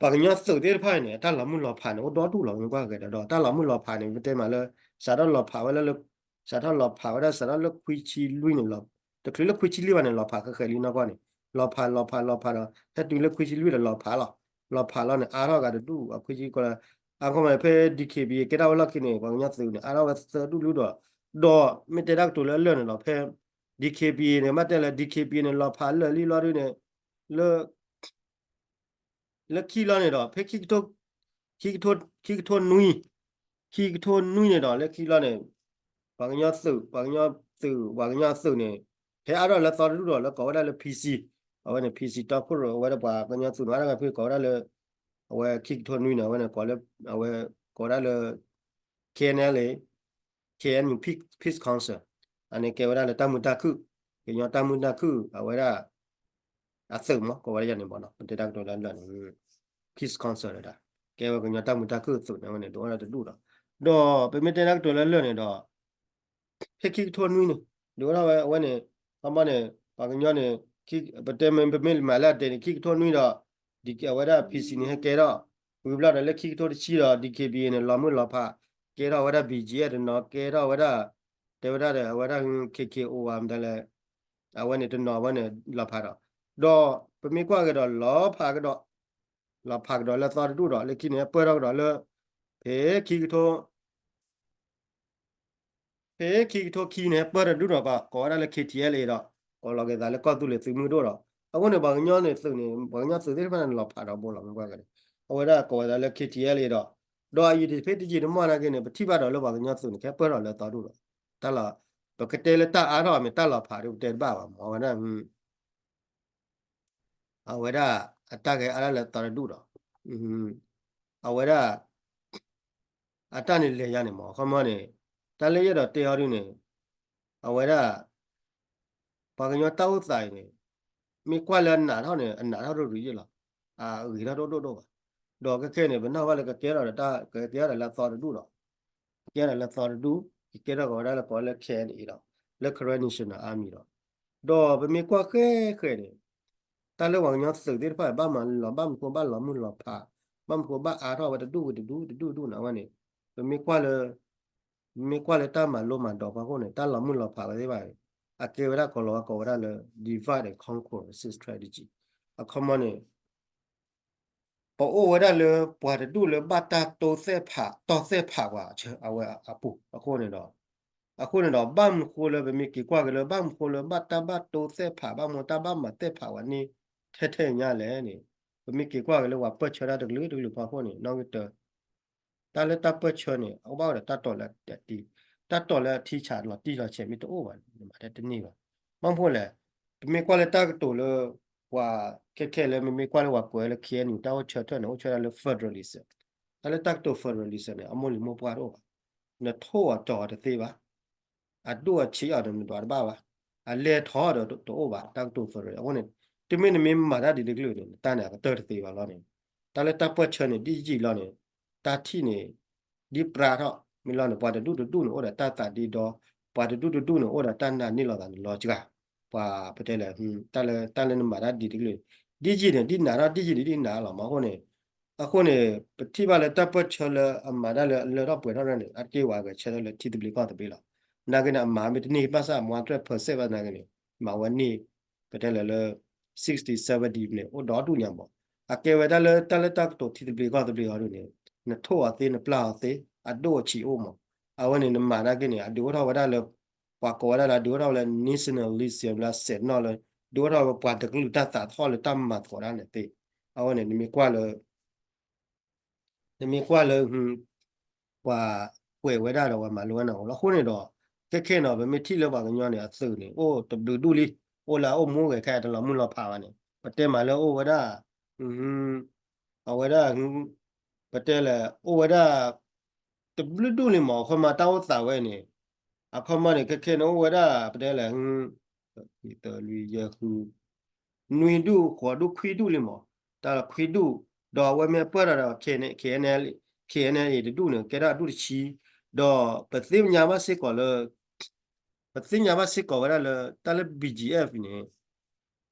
ပှၤကညီသုးသ့ၣ်တဖၣ်န့ၣ် အတၢ်လီၤမုၢ်လီၤဖးန့ၣ် အိၣ်ဒီဒူၣ်လီၤ မ့ၢ်ကွၢ်က့ၤဒီး တၢ်လီၤမုၢ်လီၤဖးန့ၣ် ပတဲမးလၢ စးထီၣ်လီၤဖးဝဲလၢ စးထီၣ်လီၤဖးဝဲဒၣ် စးထီၣ်လၢခွံဆံလွံၢ်န့ၣ်လီၤ, တချုးလၢခွံဆံလွံၢ်ဘၣ်န့ၣ် လီၤဖးဃဲးဃဲးလံနီၢ်ကီၢ်န့ၣ် လီၤဖး လီၤဖး လီၤဖးဒီး ဟဲတုၤလၢခွံဆံလွံၢ်ဒီးလီၤဖးလီၤ. လီၤဖးလီၤန့ၣ် အါထီၣ်ဂၤတဒူၣ် အခွံဆံကီးလၢ အါခီမး ဖဲ DKBA ကဲထီၣ်ဝဲလီၢ်ခံန့ၣ် ပှၤကညီသုးန့ၣ် အါထီၣ်ဝဲသၢဒူၣ်လွံၢ်ဒူၣ်, ဒီးမ့ၢ်တဲတၢ်ကတိၤလၢအလၢၢ်န့ၣ်လီၤ ဖဲ DKBA န့ၣ် ဘၣ်တဲလၢ DKBA န့ၣ် လီၤဖးလၢာ်လံလီၤဒုန့ၣ် လၢ လၢခံလီၤန့ၣ်ဒီး ဖဲ ခံကထိ ခံကထိနွံ ခံကထိနွံန့ၣ်ဒီး လၢခံလီၤန့ၣ် ပှၤကညီသုး ပှၤကညီသုး ပှၤကညီသုးန့ၣ် ဟဲအါထီၣ်လၢသီတဒူၣ်ဒီး လၢကိးဝဲဒၣ်လၢ PC, အဝဲန့ၣ် PC တီခိၣ်ရိၣ် အဝဲဒၣ်ပှၤကညီသုးန့ၣ် အါထီၣ်ဖဲကိးဝဲဒၣ်လၢ အဝဲခံကထိနွံန့ၣ် အဝဲန့ၣ် ကိးလၢ အဝဲကိးဝဲဒၣ်လၢ KNLA, KNU Peace Council, အန့ၣ်ကဲဝဲဒၣ်လၢတၢ်မုာ်တၢ်ခုၣ်, ကညီတၢ်မုာ်တၢ်ခုၣ် အဝဲဒၣ် အသုးမး ကိးဝဲဒၣ်ယၤန့ၣ်မးနီၤ ပတဲတၢ်ကတိၤလၢလၢၢ်န့ၣ် Peace Council ဒၣ် ကဲဝဲကညီတၢ်မုာ်တၢ်ခုၣ်အသုးန့ၣ် အဝဲန့ၣ် ဒုးအိၣ်ထီၣ်တဒူၣ်ဒီး ဒီးပမ့ၢ်တဲတၢ်ကတိၤလၢလၢၢ်န့ၣ်ဒီး ဖဲခံကထိနွံန့ၣ် ဒုးအိၣ်ထီၣ်ဝဲအဝဲန့ၣ် ခီမီန့ၣ် ပှၤကညီန့ၣ် ပတဲမ့ၢ်ပမ့ၢ်မၤလၢအတဲာ်န့ၣ် ခံကထိနွံဒီး အဝဲဒၣ် PC န့ၣ် ဟဲကဲထီၣ် ဝံၤဘျီဒီးလၢခံကထိတဆံဒီး DKBA န့ၣ် လီၤမုၢ်လီၤဖး ကဲထီၣ်ဝဲဒၣ် BGF တနီၤ ကဲထီၣ်ဝဲဒၣ် တဲဝဲဒၣ်ဒီး အဝဲဒၣ် KKO ဝဲမတၤလဲၣ် အဝဲန့ၣ်တနီၤဝဲန့ၣ် လီၤဖးဒီး ဒီးပမ့ၢ်ကွၢ်က့ၤဒီး လီၤဖးကဒီး လီၤဖးကဒီးလၢသီတဒူၣ်ဒီး လၢခံန့ၣ် ပၢၢ်ထီၣ်ကဒီးလၢ ဖဲခံကထိ ဖဲခံကထိခံန့ၣ် ပၢၢ်ထီၣ်တဒူၣ်ဒီး ကိးဝဲဒၣ်လၢ KTLA ဒီး ကိးလီၤက့ၤသးလၢကီၢ်သူလ့ၤသုးမုၢ်ဒိၣ်ဒီး အဃိန့ၣ် ပှၤကညီန့ၣ်သုးန့ၣ် ပှၤကညီသုးသ့ၣ်တဖၣ်န့ၣ် လီၤဖးဒီးဘိလီၤ မ့ၢ်ကွၢ်က့ၤဒီး အဝဲဒၣ်ကိးဝဲဒၣ်လၢ KTLA ဒီး ဒီးအယံၤတဖဲတယံာ်တမီၢ်နာ်က့န့ၣ် ပထံၣ်ဘၣ်ဒီးလၢပှၤကညီသုးန့ၣ် ကဲပၢၢ်ထီၣ်လၢသီတဒူၣ်ဒီး တၢ်လီၤ ပကတဲလၢတၢ်အါထီၣ်မ့ၢ်တၢ်လီၤဖးဒီး ပတဲတဘၣ်ဘၣ်မ့ၢ် အဝဲဒၣ် အဝဲဒၣ် အတၢ်ဂဲၤအါထီၣ်လၢသီတဒူၣ်ဒီး အဝဲဒၣ် အတၢ်န့ၣ်လဲၤယါန့ၣ်မ့ၢ် ခီမီန့ၣ် တၢ်လၢယအဲၣ်ဒိးတဲအီၤဒ်န့ၣ် အဝဲဒၣ် ပှၤကညီတၢ်အိၣ်သးအံၤန့ၣ် မ့ၢ်ကွၢ်လၢအနးထီၣ်န့ၣ် အနးထီၣ်တရံးယဲၢ်လီၤ. အဂ့ၤထီၣ်တအိၣ်ဒိၣ်ဒိၣ်ဘၣ်. ဒီးခဲခဲန့ၣ် ပနၢ်ဟူဘၣ်လၢကကဲထီၣ်ဒီးတၢ် ကကဲထီၣ်ဒီးလၢအသီတဒူၣ်ဒီး ကကဲထီၣ်လၢသီတဒူၣ် ကကဲထီၣ်ကီးဝဲဒၣ်လၢကိးလၢ KNA ဒီး လၢ Karen National Army ဒီး ဒီးပမ့ၢ်ကွၢ်ဃဲဃဲန့ၣ် တၢ်လၢပှၤကညီသုးသ့ၣ်တဖၣ် ဘၣ်မၤလီၤ ဘၣ်မနုၤဃိဘၣ်လီၤမုၢ်လီၤဖး ဘၣ်မနုၤဃိဘၣ်အါထီၣ်ဝဲတဒူၣ်ဝံၤတဒူၣ် တဒူၣ်တဒူၣ်န့ၣ် အဝဲန့ၣ် ပမ့ၢ်ကွၢ်လၢ ပမ့ၢ်ကွၢ်လၢတၢ်မၤလိမၤဒိးဖီခိၣ်န့ၣ် တၢ်လီၤမုၢ်လီၤဖးဝဲသ့ၣ်တဖၣ်န့ၣ် အကဲဝဲဒၣ်ကိးလီၤကိးဝဲဒၣ်လၢ divide and conquer strategy အခီမီန့ၣ် ပအိၣ်ဝဲဒၣ်လၢပှၤတဒူၣ်လၢဘၣ်တၢ်တိသဲးဖး တီသဲးဖးပှၤအဝဲအပူၤအဃိန့ၣ်ဒီး အဃိန့ၣ်ဒီး ဘၣ်မနုၤဃိလၢပမ့ၢ်က့ၤကွၢ်က့ၤလၢ ဘၣ်မနုၤဃိလၢဘၣ်တၢ်ဘၣ်တိသဲးဖး ဘၣ်မနုၤတၢ်ဘၣ်မၤသဲးဖးဝဲန့ၣ် ထဲထဲညါလဲၣ်န့ၣ် ပမ့ၢ်က့ၤကွၢ်က့ၤလၢပှၤပၢၢ်ဆၢတၢ်တကလုာ်တကလုာ်ဖီခိၣ်န့ၣ် နီၣ်ဂံၢ်တၢ တၢ်လၢတၢ်ပၢၢ်ဆၢန့ၣ် အကဘၣ်အိၣ်ဒီးတၢ်တီၤလၢအတံ တၢ်တီၤလၢအထံဆးလီၤတံၢ်လီၤဆဲးမ့ၢ်တအိၣ်ဘၣ်န့ၣ် နမၤတၢ်တန့ၢ်ဘၣ်. ဘၣ်မနုၤဃိလဲၣ်, ပမ့ၢ်ကွၢ်လၢတၢ်ကတိၤလၢ ပှၤခဲခဲလၢ မ့မ့ၢ်ကွၢ်လၢပှၤကွဲးလၢ K N U တၢ်အိၣ်ဆၢထၢၣ်န့ၣ် အိၣ်ဆၢထၢၣ်လၢ federalism တၢ်လၢတၢ်ကတိၤ federalism န့ၣ် အမိၢ်လံၤမိၢ်ပှၢ်တအိၣ်ဘၣ်. နထိၣ်အီၤကၠီၤအီၤတသ့ဘၣ် အဒိၣ်အဆံးအီၤဒီးနဒွးတဘၣ်ဘၣ်. အလဲၤထီၣ်ဒီးတအိၣ်ဘၣ် တၢ်ကတိၤ federal အဃိန့ၣ် တမ့ၢ်နမ့ၢ်မၤတၢ်ဒ်တကလုာ်န့ၣ် နတၢ်န့ၣ်အကတၢၢ်တသ့ဘၣ်လီၤန့ၣ်. တၢ်လၢတၢ်ပၢၢ်ဆၢန့ၣ် ဒ်ယံာ်လီၤန့ၣ် တၢ်ထံၣ်န့ၣ် ဒ်ပြါထီၣ် မ့ၢ်လီၤန့ၣ် ပှၤတဒူၣ်တဒူၣ်န့ၣ် အိၣ်ဒီးတၢ်သးဒ့ဒီ ပှၤတဒူၣ်တဒူၣ်န့ၣ် အိၣ်ဒီးတၢ်နာ်န့ၢ်လိာ်သးန့ၣ်လီၤစှၤ ပှၤပတဲလဲၣ် တၢ်လၢ တၢ်လၢနမၤတၢ်ဒ်တကလုာ် ဒ်ယံာ်န့ၣ် ဒ်နးထီၣ် ဒ်ယံာ်န့ၣ် ဒ်နးလီၤမး အဃိန့ၣ် အဃိန့ၣ် ပထံၣ်ဘၣ်လၢတၢ်ပၢၢ်ဆၢလၢအမၤတၢ်လၢအလၢထီၣ်ပှဲၤထီၣ်န့ၣ် အတက့ၢ်ဝဲဂဲၤဆၢထၢၣ်လၢထံသဘျ့ကီၢ်သဘျ့လီၤ. နာ်က့န့ၣ် အမၤမ့ၢ်တန့ၢ်ဘၣ်ဆၣ် မွါတြဲၣ် percent ဘၣ်နာ်က့န့ၣ် မၤဝဲန့ၢ် ပတဲလၢလၢ sixty seventy န့ၣ် အိၣ်ဒီဒူၣ်ညါမး. အကဲဝဲဒၣ်လၢတၢ်လၢတၢ်ကတိၤထံသဘျ့ကီၢ်သဘျ့အီၤဒ်န့ၣ် နထိၣ်အီၤသ့ နပျၢ်အီၤသ့ အဒိၣ်အဆံးအိၣ်မး. အဝဲန့ၣ် နမၤနာ်က့န့ၣ် အဒုးအိၣ်ထီၣ်ဝဲဒၣ်လၢ ပှၤကိးဝဲဒၣ်လၢ အဒုးအိၣ်ထီၣ်ဝဲလၢ nationalism လၢအစဲးနီၣ်လၢ ဒုးအိၣ်ထီၣ်ဝဲပှၤတကလုာ်တၢ်သးထီၣ်လၢတၢ်မၤသကိးတၢ်န့ၣ်သ့. အဝဲန့ၣ် နမ့ၢ်ကွၢ်လၢ နမ့ၢ်ကွၢ်လၢ ပှၤကွဲးဝဲဒၣ်ဒီးပှၤမၤလိဝဲန့ၣ်အိၣ်လီၤ. အဃိန့ၣ်ဒီး ခဲခဲနီၤ ပမ့ၢ်ထံၣ်လၢပှၤကညီန့ၣ် အသုးန့ၣ် အိၣ်တဘျုးဒူၣ်လံ, အိၣ်လၢအအိၣ်မူဂဲၤခဲအတလီၤမုၢ်လီၤဖးဘၣ်န့ၣ် ပတဲမးလၢအိၣ်ဝဲဒၣ် အဝဲဒၣ် ပတဲလဲၣ် အိၣ်ဝဲဒၣ် တဘျုးဒူၣ်လံမး အခီမးတၢ်အိၣ်သးဝဲန့ၣ် အခီမးန့ၣ် ခဲခဲန့ၣ်အိၣ်ဝဲဒၣ် ပတဲလဲၣ် ခံ သၢ လွံၢ် ယဲၢ် ဃု နွံဒူၣ် ဃိးဒူၣ် ခွံဒူၣ်လံမး, တၢ်လၢခွံဒူၣ်, ဒီးအဝဲမ့ၢ်အပၢၢ်တၢ်ဒီး K N L A တဒူၣ်န့ၣ် ကဲဒၣ်ဒူၣ်တဆံ, ဒီးပသ့ၣ်ညါဘၣ်စ့ၢ်ကီးလၢ ပသ့ၣ်ညါဘၣ်စ့ၢ်ကီးဝဲဒၣ်လၢ တၢ်လၢ B G F န့ၣ်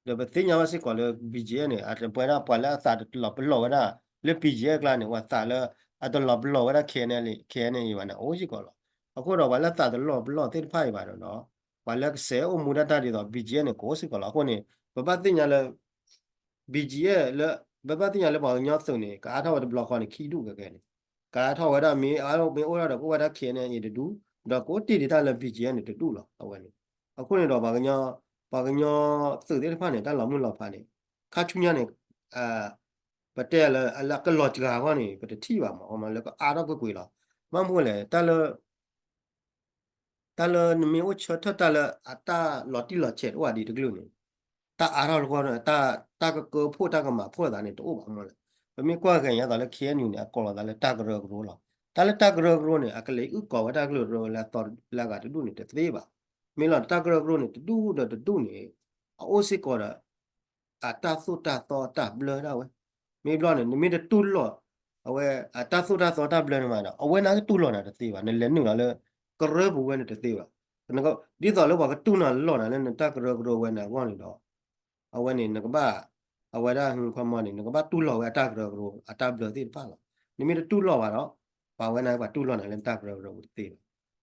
ဒီးပသ့ၣ်ညါဘၣ်စ့ၢ်ကီးလၢ B G F န့ၣ် အတပဝဲဒၣ်ပှၤလၢအသးတလီၤပလီၢ်ဝဲဒၣ် လၢ B G F ကျါန့ၣ် ပှၤသးလၢ အတလီၤပလီၢ်ဝဲဒၣ် K N L A K N A ဘၣ်န့ၣ် အိၣ်စ့ၢ်ကီးလီၤ. အဃိဒီးပှၤလၢသးတလီၤပလီၢ်သ့ၣ်တဖၣ်အံၤဘၣ်ဒီး ပှၤလၢကစဲးအိၣ်မူဒၣ်တၢ်ဒ်သိး B G F န့ၣ် ကအိၣ်စ့ၢ်ကီးလီၤ. အဃိန့ၣ် ပဘၣ်သ့ၣ်ညါလၢ B G F လၢ ပဘၣ်သ့ၣ်ညါလၢပှၤကညီသုးန့ၣ် ကအါထီၣ်ဝဲတဘျီဃီန့ၣ် ခံဒူၣ်ကဲကဲန့ၣ် ကအါထီၣ်ဝဲဒၣ်မ့ၢ်အါထီၣ်မ့ၢ်အိၣ်ထီၣ်ဒီးကအိၣ်ဝဲဒၣ် K N L A တဒူၣ်, ဒီးကအိၣ်တ့ၢ်ဒံးတၢ်လၢ B G F န့ၣ် တဒူၣ်လီၤ. အဝဲန့ၣ် အဃိန့ၣ်ဒီး ပှၤကညီသုးသ့ၣ်တဖၣ်န့ၣ် တၢ်လီၤမုၢ်လီၤဖးန့ၣ် ခါဆူညါန့ၣ် ပတဲလၢအလၢကလီၤစှၤအဂီၢ်န့ၣ် ပတထံၣ်ဘၣ်မး အမးလၢကအါထီၣ်ကွ့ၢ်ကွ့ၢ်လီၤ. ဘၣ်မနုၤလဲၣ် တၢ်လၢ တၢ်လၢနမ့ၢ်အိၣ်ဆၢထၢၣ်တၢ်လၢအတၢ်လီၤတံၢ်လီၤဆဲးတအိၣ်ဘၣ်ဒ်တကလုာ်န့ၣ် တၢ်အါထီၣ်တဂီၢ်န့ၣ် တၢ်ကကၢဖှိၣ်တၢ်ကမၤဖှိၣ်သးန့ၣ် တအိၣ်ဘၣ်မးလဲၣ်. ပမ့ၢ်ကွၢ်က့ၤညါသးလၢ K N U န့ၣ် အကိးလီၤသးလၢတၢ်ကရၢကရိလီၤ. တၢ်လၢတၢ်ကရၢကရိန့ၣ် အကလဲၤအုၣ်ကီၤဝဲတၢ်ကရၢကရိလၢအသီလၢအဂၤတဒူၣ်န့ၣ်တသ့ဘၣ်. မ့ၢ်လီၤ တၢ်ကရၢကရိန့ၣ် တဒူၣ်ဒီးတဒူၣ်န့ၣ် အအိၣ်စ့ၢ်ကီးဒီး အတၢ်သိၣ်တၢ်သီတၢ်ဘျၢဒၣ်ဝဲ. မ့ၢ်ဘျီန့ၣ် နမ့ၢ်တတူၢ်လိာ် အဝဲအတၢ်သိၣ်တၢ်သီတၢ်ဘျၢန့ၣ်မးဒီး အဝဲန့ၣ်ကတူၢ်လိာ်နၤတသ့ဘၣ်. နလဲၤနုာ်လီၤလၢ ကရၢပူၤဝဲန့ၣ်တသ့ဘၣ်. ဒ်သိးလၢပှၤကတူၢ်နၤလိာ်နၤလၢနတၢ်ကရၢကရိဝဲန့ၣ်အဂီၢ်န့ၣ်ဒီး အဝဲန့ၣ်နကဘၣ် အဝဲဒၣ်ဟခီမီန့ၣ် နကဘၣ်တူၢ်လိာ်ဝဲအတၢ်ကရၢကရိ အတၢ်ဘျၢသ့ၣ်တဖၣ်လီၤ. နမ့ၢ်တတူၢ်လိာ်ဘၣ်ဒီး ပှၤဝဲန့ၣ်ပှၤတူၢ်လိာ်နၤလၢနတၢ်ကရၢကရိပူၤတသ့ဘၣ်.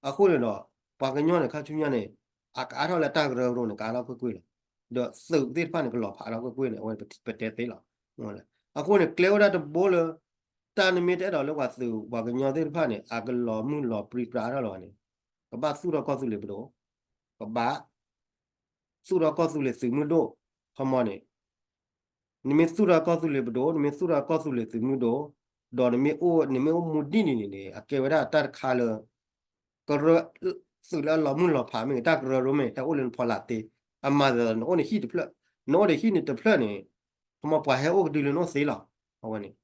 အဃိန့ၣ်ဒီး ပှၤကညီန့ၣ် ခါဆူညါန့ၣ် အကအါထီၣ်လၢတၢ်ကရၢကရိန့ၣ် ကအါထီၣ်ကွ့ၢ်ကွ့ၢ်လီၤ. ဒီးသုးသ့ၣ်တဖၣ်န့ၣ် ကလီၤဖးထီၣ်ကွ့ၢ်ကွ့ၢ်န့ၣ် အဝဲပတဲသ့လီၤ. အဃိန့ၣ် ကျဲအိၣ်ဒၣ်တဘိလၢ တၢ်နမ့ၢ်တအဲၣ်ဒိးလၢပှၤသုးပှၤကညီသ့ၣ်တဖၣ်န့ၣ် အကလီၤမုၢ်လီၤပြံပြါထီၣ်လီၤန့ၣ် ကဘၣ်သူၣ်ထီၣ်ကီၢ်သူလ့ၤပဒိၣ်, ကဘၣ် သူၣ်ထီၣ်ကီၢ်သူလ့ၤသုးမုၢ်ဒိၣ် ခီမီန့ၣ် နမ့ၢ်သူၣ်ထီၣ်ကီၢ်သူလ့ၤပဒိၣ် နမ့ၢ်သူၣ်ထီၣ်ကီၢ်သူလ့ၤသုးမုၢ်ဒိၣ် ဒီးနမ့ၢ်အိၣ် နမ့ၢ်အိၣ်မူဒ်န့ၣ်န့ၣ်န့ၣ် အကဲဝဲဒၣ်တၢ်တခါလၢ ကရၢ သုးလၢအလီၤမုၢ်လီၤဖးမ့ၢ်ဂ့ၤ တၢ်ကရၢကရိမ့ၢ်ဂ့ၤ ဟဲအိၣ်လၢနဖီလာ်သ့, အမၤသးဒီးနအိၣ်နဟံၣ်တဖျၢၣ်, နအိၣ်ဒီးဟံၣ်န့ၣ်တဖျၢၣ်န့ၣ် ခီမီပှၤဟဲအိၣ်ကဒုလၢနအိၣ်သ့လီၤ. အဝဲန့ၣ်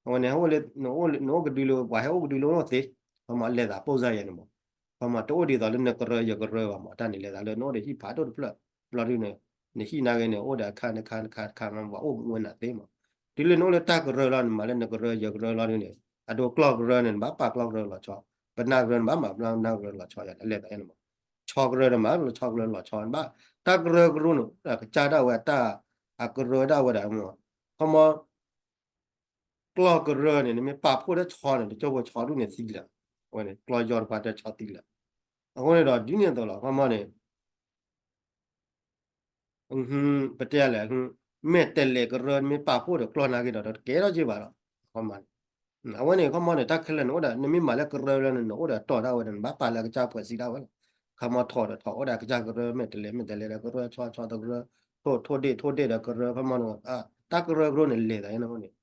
အဝဲန့ၣ် နအိၣ်ကဒုလၢ ပှၤဟဲအိၣ်ကဒုလၢနအိၣ်သ့, ခီမီလဲၤသးပိၢ်စၢ်ယဲန့ၣ်မး, ခီမီတအိၣ်ဒ်သိးလၢနကရၢယကရၢဘၣ်မး တၢ်န့ၣ်လဲၤသးလၢနအိၣ်ဒီးဟံၣ်ဖးဒိၣ်တဖျၢၣ်, ဘျီဒုန့ၣ် နဟံၣ်နာ်က့န့ၣ် အိၣ်ဒီးအခါနခါနခါတခါမး ပှၤအိၣ်မူဝဲနၤသ့မး, တုၤလၢနအိၣ်လၢတၢ်ကရၢလီၤ နမၤလၢနကရၢယကရၢလီၤဒုန့ၣ်, အဒိကျီၢ်ကရၢန့ၣ် နဘၣ်ပာ်ကျီၢ်ကရၢလီၤဆီ, ပနၢ်ကရၢနဘၣ်မၤပနၢ်ကရၢလီၤဆီ လဲၤသးန့ၣ်မး, ဆီကရၢန့ၣ်မၤလီၤဆီကရၢလီၤဆီ နဘၣ် တၢ်ကရၢကရိန့ၣ် ကစၢ်ဒၣ်ဝဲတၢ် အကရၢဒၣ်ဝဲဒၣ်မး, ခီမီ ကျီၢ်ကရၢန့ၣ် နမ့ၢ်ပာ်ဖှိၣ်ဒီးဆီန့ၣ် တကၠိဖိဆီဒူၣ်န့ၣ်သံလၢာ်, အဝဲန့ၣ် ကျီၢ်ယီၢ်တပှၤတဲဆီသံလၢာ်, အဃိန့ၣ်ဒီး ဒ်န့ၣ်အသိးလီၤ ခီမီန့ၣ် ပတဲလဲၣ်, မဲာ်တဲးလဲးကရၢနမ့ၢ်ပာ်ဖှိၣ်ဒီးကျီၢ်နာ်က့ဒီး တကဲထီၣ်က့ဘၣ်လီၤ. ခီမီန့ၣ် အဝဲန့ၣ် ခီမီန့ၣ် တၢ်ခဲလၢာ်န့ၣ်အိၣ်ဒီး နမ့ၢ်မၤလၢကရၢလၢန့ၣ် နအိၣ်ဒီးတီၢ်ဒၣ်ဝဲဒီး နဘၣ်ပာ်လၢအကစၢ်ဖှဲးစံးဒၣ်ဝဲလီၤ. ခီမီထီၣ်ဒီးထီၣ် အိၣ်ဒီးအကစၢ်ကရၢ မဲာ်တဲးလဲး မဲာ်တဲးလဲးဒီးကရၢ ဆီဆီဒီးကရၢ ထိၣ်ထိၣ်ဒ့ၣ်ထိၣ်ဒ့ၣ်ဒီးကရၢ ခီမီန့ၣ် တၢ်ကရၢကရိန့ၣ်လဲၤသးန့ၣ်န့ၣ်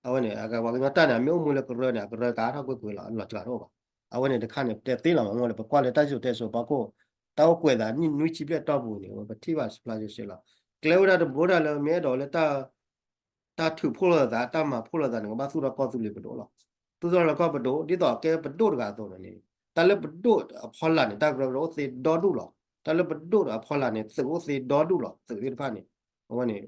အဝဲန့ၣ် ပှၤကညီတၢ်န့ၣ် အမ့ၢ်အိၣ်မူလၢကရၢန့ၣ် အကရၢကအါထီၣ်ကွ့ၢ်ကွ့ၢ်လီၤ အလီၤစှၤတအိၣ်ဘၣ်. အဝဲန့ၣ်တခါန့ၣ် ပတဲသ့လီၤမး အဝဲန့ၣ် ပကွၢ်လၢတၢ်စံၣ်စိၤတဲစိၤဖီခိၣ် တၢ်အိၣ်ကွဲးသးနံၣ်နွံဆံဘျဲၣ်တီၢ်ပူၤန့ၣ် ပထံၣ်ဘၣ်စှၤစှၤလီၤ. ကျဲဝဲဒၣ်တဘိဒၣ်လၢမ့ၢ်အဲၣ်ဒိးလၢ တၢ်ထုးဖှိၣ်လိာ်သး တၢ်မၤဖှိၣ်လိာ်သးန့ၣ် ကဘၣ်သူၣ်ထီၣ်ကီၢ်သူလ့ၤပဒိၣ်လီၤ. သူၣ်ထီၣ်လၢကီၢ်ပဒိၣ် ဒ်သိးကဲပဒိၣ်တဂၤအသိးန့ၣ် တၢ်လၢပဒိၣ်အဖီလာ်န့ၣ် တၢ်ကရၢကရိအိၣ်သ့ဒီဒူၣ်လီၤ. တၢ်လၢပဒိၣ်အဖီလာ်န့ၣ် သုးအိၣ်သ့ဒီဒူၣ်လီၤ သုးသ့ၣ်တဖၣ်န့ၣ် အဝဲန့ၣ်